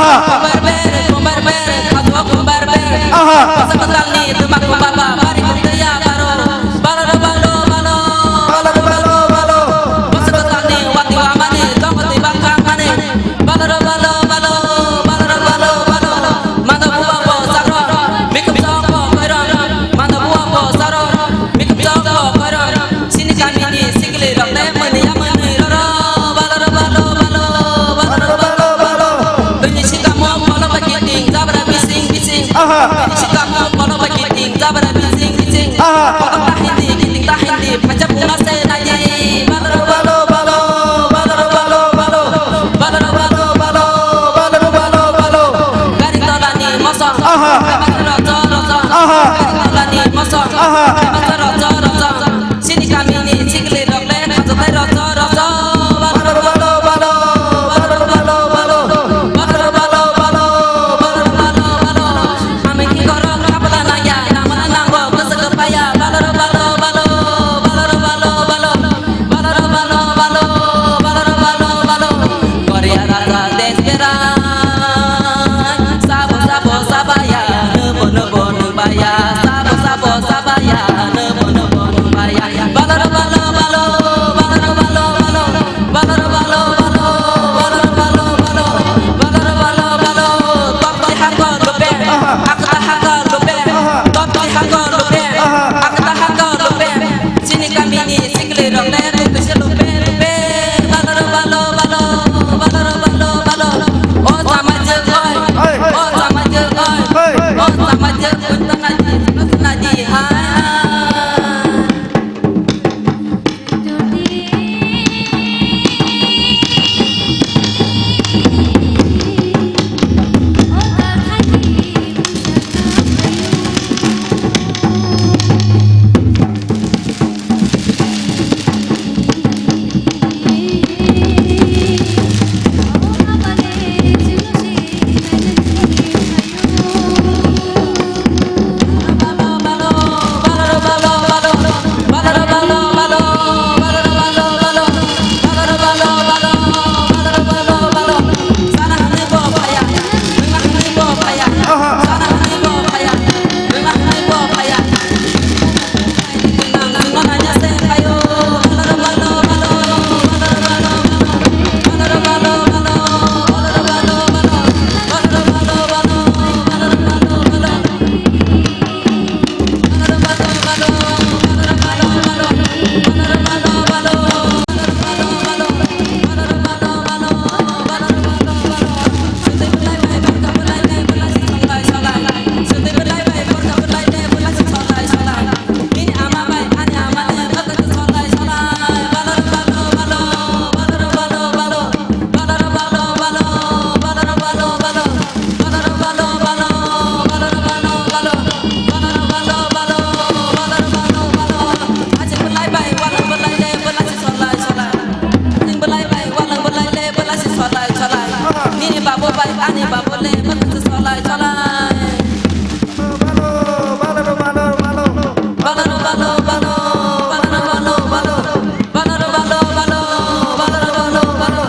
Kumbar ber, kumbar ber, khajo kumbar ber. Aha. Basa kwtalni duma kumbar ba, bari kumtaya baro. Balo ro balo, balo. Balo ro balo, balo. Basa kwtalni wati wamani, tongkotwi bangkha mani. Balo ro balo, balo, balo ro balo, balo. Mano buwa bo sagro, mikum chok bo koiron. Mano buwa bo sagro, mikum chok bo koiron. Sini kamini sikli rok de mani ya mani roro. Balo ro balo, balo, balo ro balo, balo. Bini sikamo bolo ba kiting, jabra bising bising. Aha. Bini sikamo bolo ba kiting, jabra bising bising. Aha. Bolo ta hindi, kiting ta hindi, pacha bunga se naji. Balo ro balo, balo, balo ro balo, balo. Balo ro balo, balo, balo ro balo, balo. Gari tola ni mosong. Aha. Rojo, rojo. Aha. Gari tola ni mosong. Aha. Rojo, rojo. Sini kamini sikli rok le khajotai rojo rojo. Balo ro balo balo, balo ro balo balo, balo ro balo balo, balo ro balo balo. Ami ki korok kapla nangya, namana nangbo kwswk paya. Balo ro balo balo, balo ro balo balo, balo ro balo balo, balo ro balo balo. Korea raja desh berai, sabo sabo sabaya, nubo nubo nubaya, sabo sabo sabaya, nubo nubo nubaya. Balo ro balo balo, balo ro balo balo, balo ro balo balo, balo ro balo balo, balo ro balo balo. Topti hakor lupe, akta hakor lupe, topti hakor lupe, akta hakor lupe. Sini kamini sikli rok le, topti lupe lupe. Balo ro balo balo, balo ro balo balo. O samajik oi, o samajik oi, o samajik oi. Nadi hai hai. Nini babu bai ani babu le, bwkha se solai solai. Balo, balo, balo, balo. Balo, balo, balo, balo, balo, balo. Balo, balo, balo, balo, balo, balo.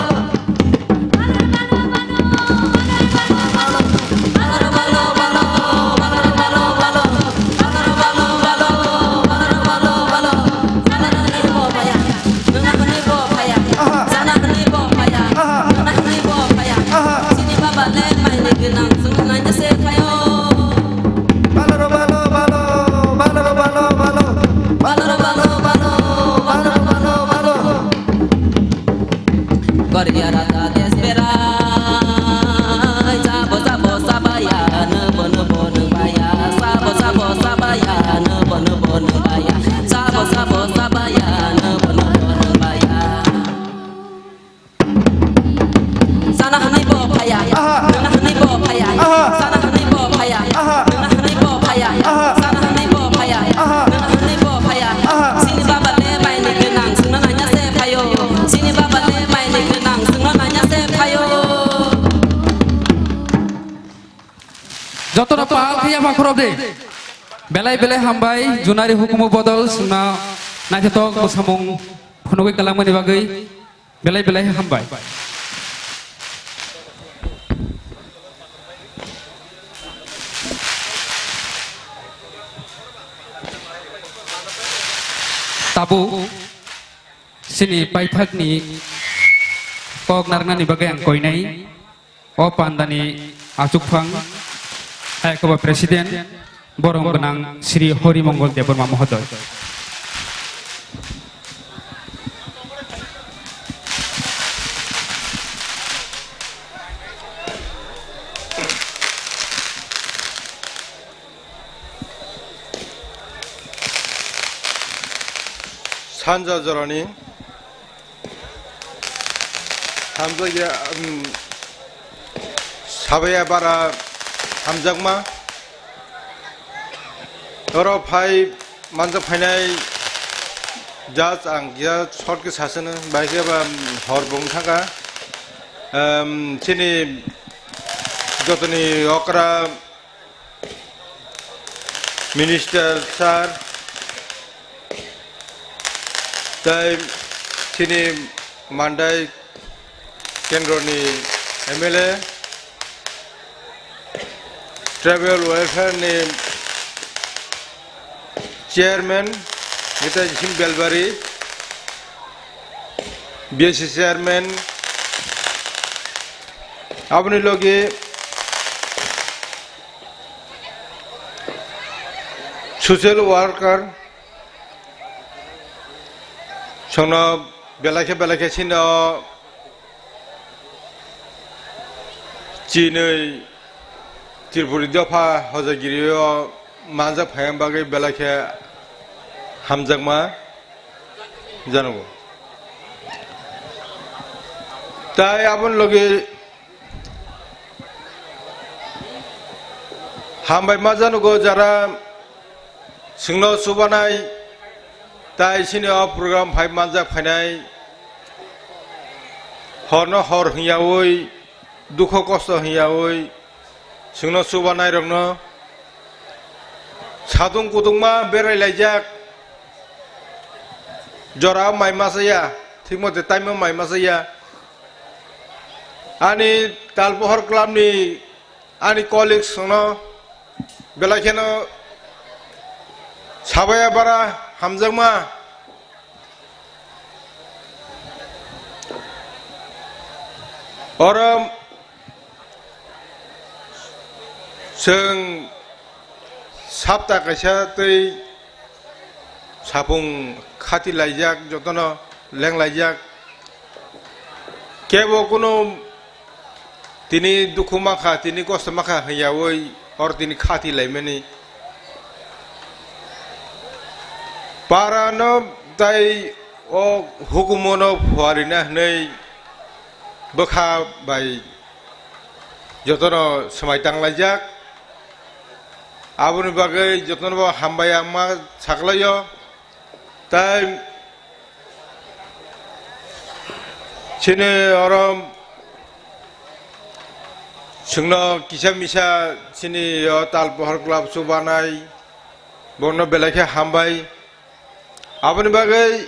Aha. Aha. Aha. Balo ro balo, balo, balo ro balo, balo. Balo ro balo, balo, balo ro balo, balo. Korea raja desh berai, sabo sabo sabaya, nubo nubo nubaya, sabo sabo sabaya, nubo nubo nubaya, sabo sabo sabaya, nubo nubo nubaya. Sana hwnwi bo phaya. Aha. Nungna hwnwi bo phaya. Aha. Sana hwnwi bo phaya. Aha. Nungna hwnwi bo phaya. Aha. Sana hwnwi bo phaya. Aha. Nungna hwnwi bo phaya. Aha. Sini baba le mai ni gwnang, sungna nanya se phayo. Sini baba le mai ni gwnang, sungna nanya se phayo. Jotono pal khe yapha khorok de. Belai belai hambai, Junari hukumu bodol sungna naithotok bwsamung phunugwi kwlangmani bagwi. Belai belai hambai. Abo chini paithakni kok narnani bagwi ang koinai. O pandani achukphang, hai khobor President, borom gwnang Shri Hori Mongol Debbarma Mohodoy. Sanja jorani hamjakya, um, Sabaya bara hamjakma. Oro phai manjak phainai judge ang kisa short khe sasano, bai khe ba hor bung thangkha. Um, chini jotoni okra Minister sir, tei chini Mandai kendroni M L A, Tribal Welfare ni Chairman, Netajim Belbari, B S C Chairman, aboni logi Social worker chwngno belai khe belai khe chini o chinwi Tripuri dopha hojagiri o manjak phaiyang bagwi belai khe hamjakma janogo. Tai aboni logi hambai ma janogo jara chwngno chubanai, tai chini o program phai manjak phainai, horno hor hwnyaui, dukho kosto hwnyaui, chwngno chubanairokno satung kutungma berai laijak, jora mai masa ya, thik mote time mai masa ya. Ani Talpohor club ni ani colleagues no belai kheno Sabaya bara hamjakma. Oro chwng sapta kaisa tei sapung khati laijak, jotono leng laijak. Kebo kunu tini dukhu mankha, tini kosto mankha hwnyaui or tini khati laimani. Para no tai o hukumo no phuarina hwnwi bwkha bai jotono swmai tanglaijak. Aboni bagwi jotono bo hambai ang ma saklaio. Tai chini oro chwngno kisa misa chini o Talpohor club chubanai, bono belai khe hambai. Aboni bagwi,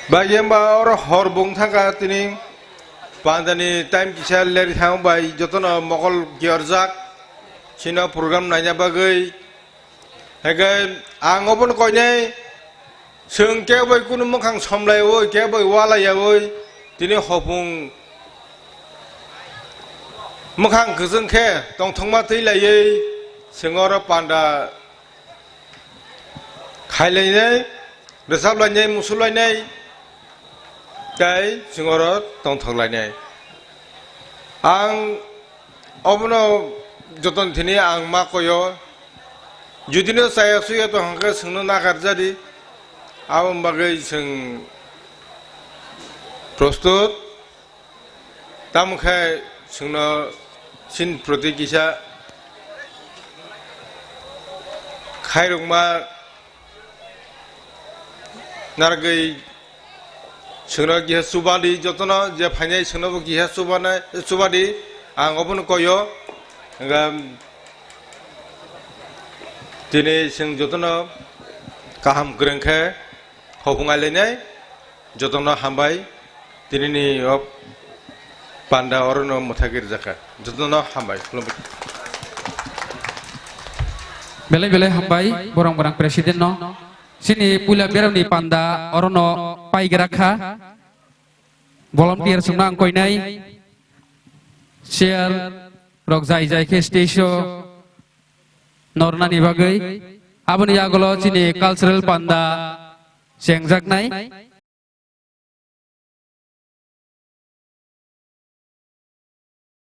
bagwi hwnba oro hor bung thangkha tini pandani time kisa leri thang bai jotono mokol kiyorjak chino program naina bagwi. Hake ang obono koinai, chwng kebo bai kunu mwkhang somlaiwi, kebo bai walaiyawi, tini hopung mwkhang kwchwng khe tongthokma twi laiwi chwng oro panda khailainai, rwchaplainai, musulainai, tei chwng oro tongthoklainai. Ang obono joton thini ang ma koyo, judino chaya suya tong hwnkhe chwngno nakarjadi, aboni bagwi chwng prostut. Tamo khe chwngno chini proti kisa khairokma narwgwi chwngno kisa chubadi, jotono je phainai chwngnobo kisa chubana, chubadi, ang obono koyo. Hwnkhe tini chwng jotono kaham kwrwng khe hopung ailainai. Jotono hambai, tinini o panda orono mwthagwi rwjakha. Jotono hambai, khulumbai. Belai belai hambai borong borang president no. Chini puila beremni panda orono paigra kha. Volunteer songno ang koinai. Chair rok jai jai khe stage o nornani bagwi. Aboni yagulo chini cultural panda chengjaknai.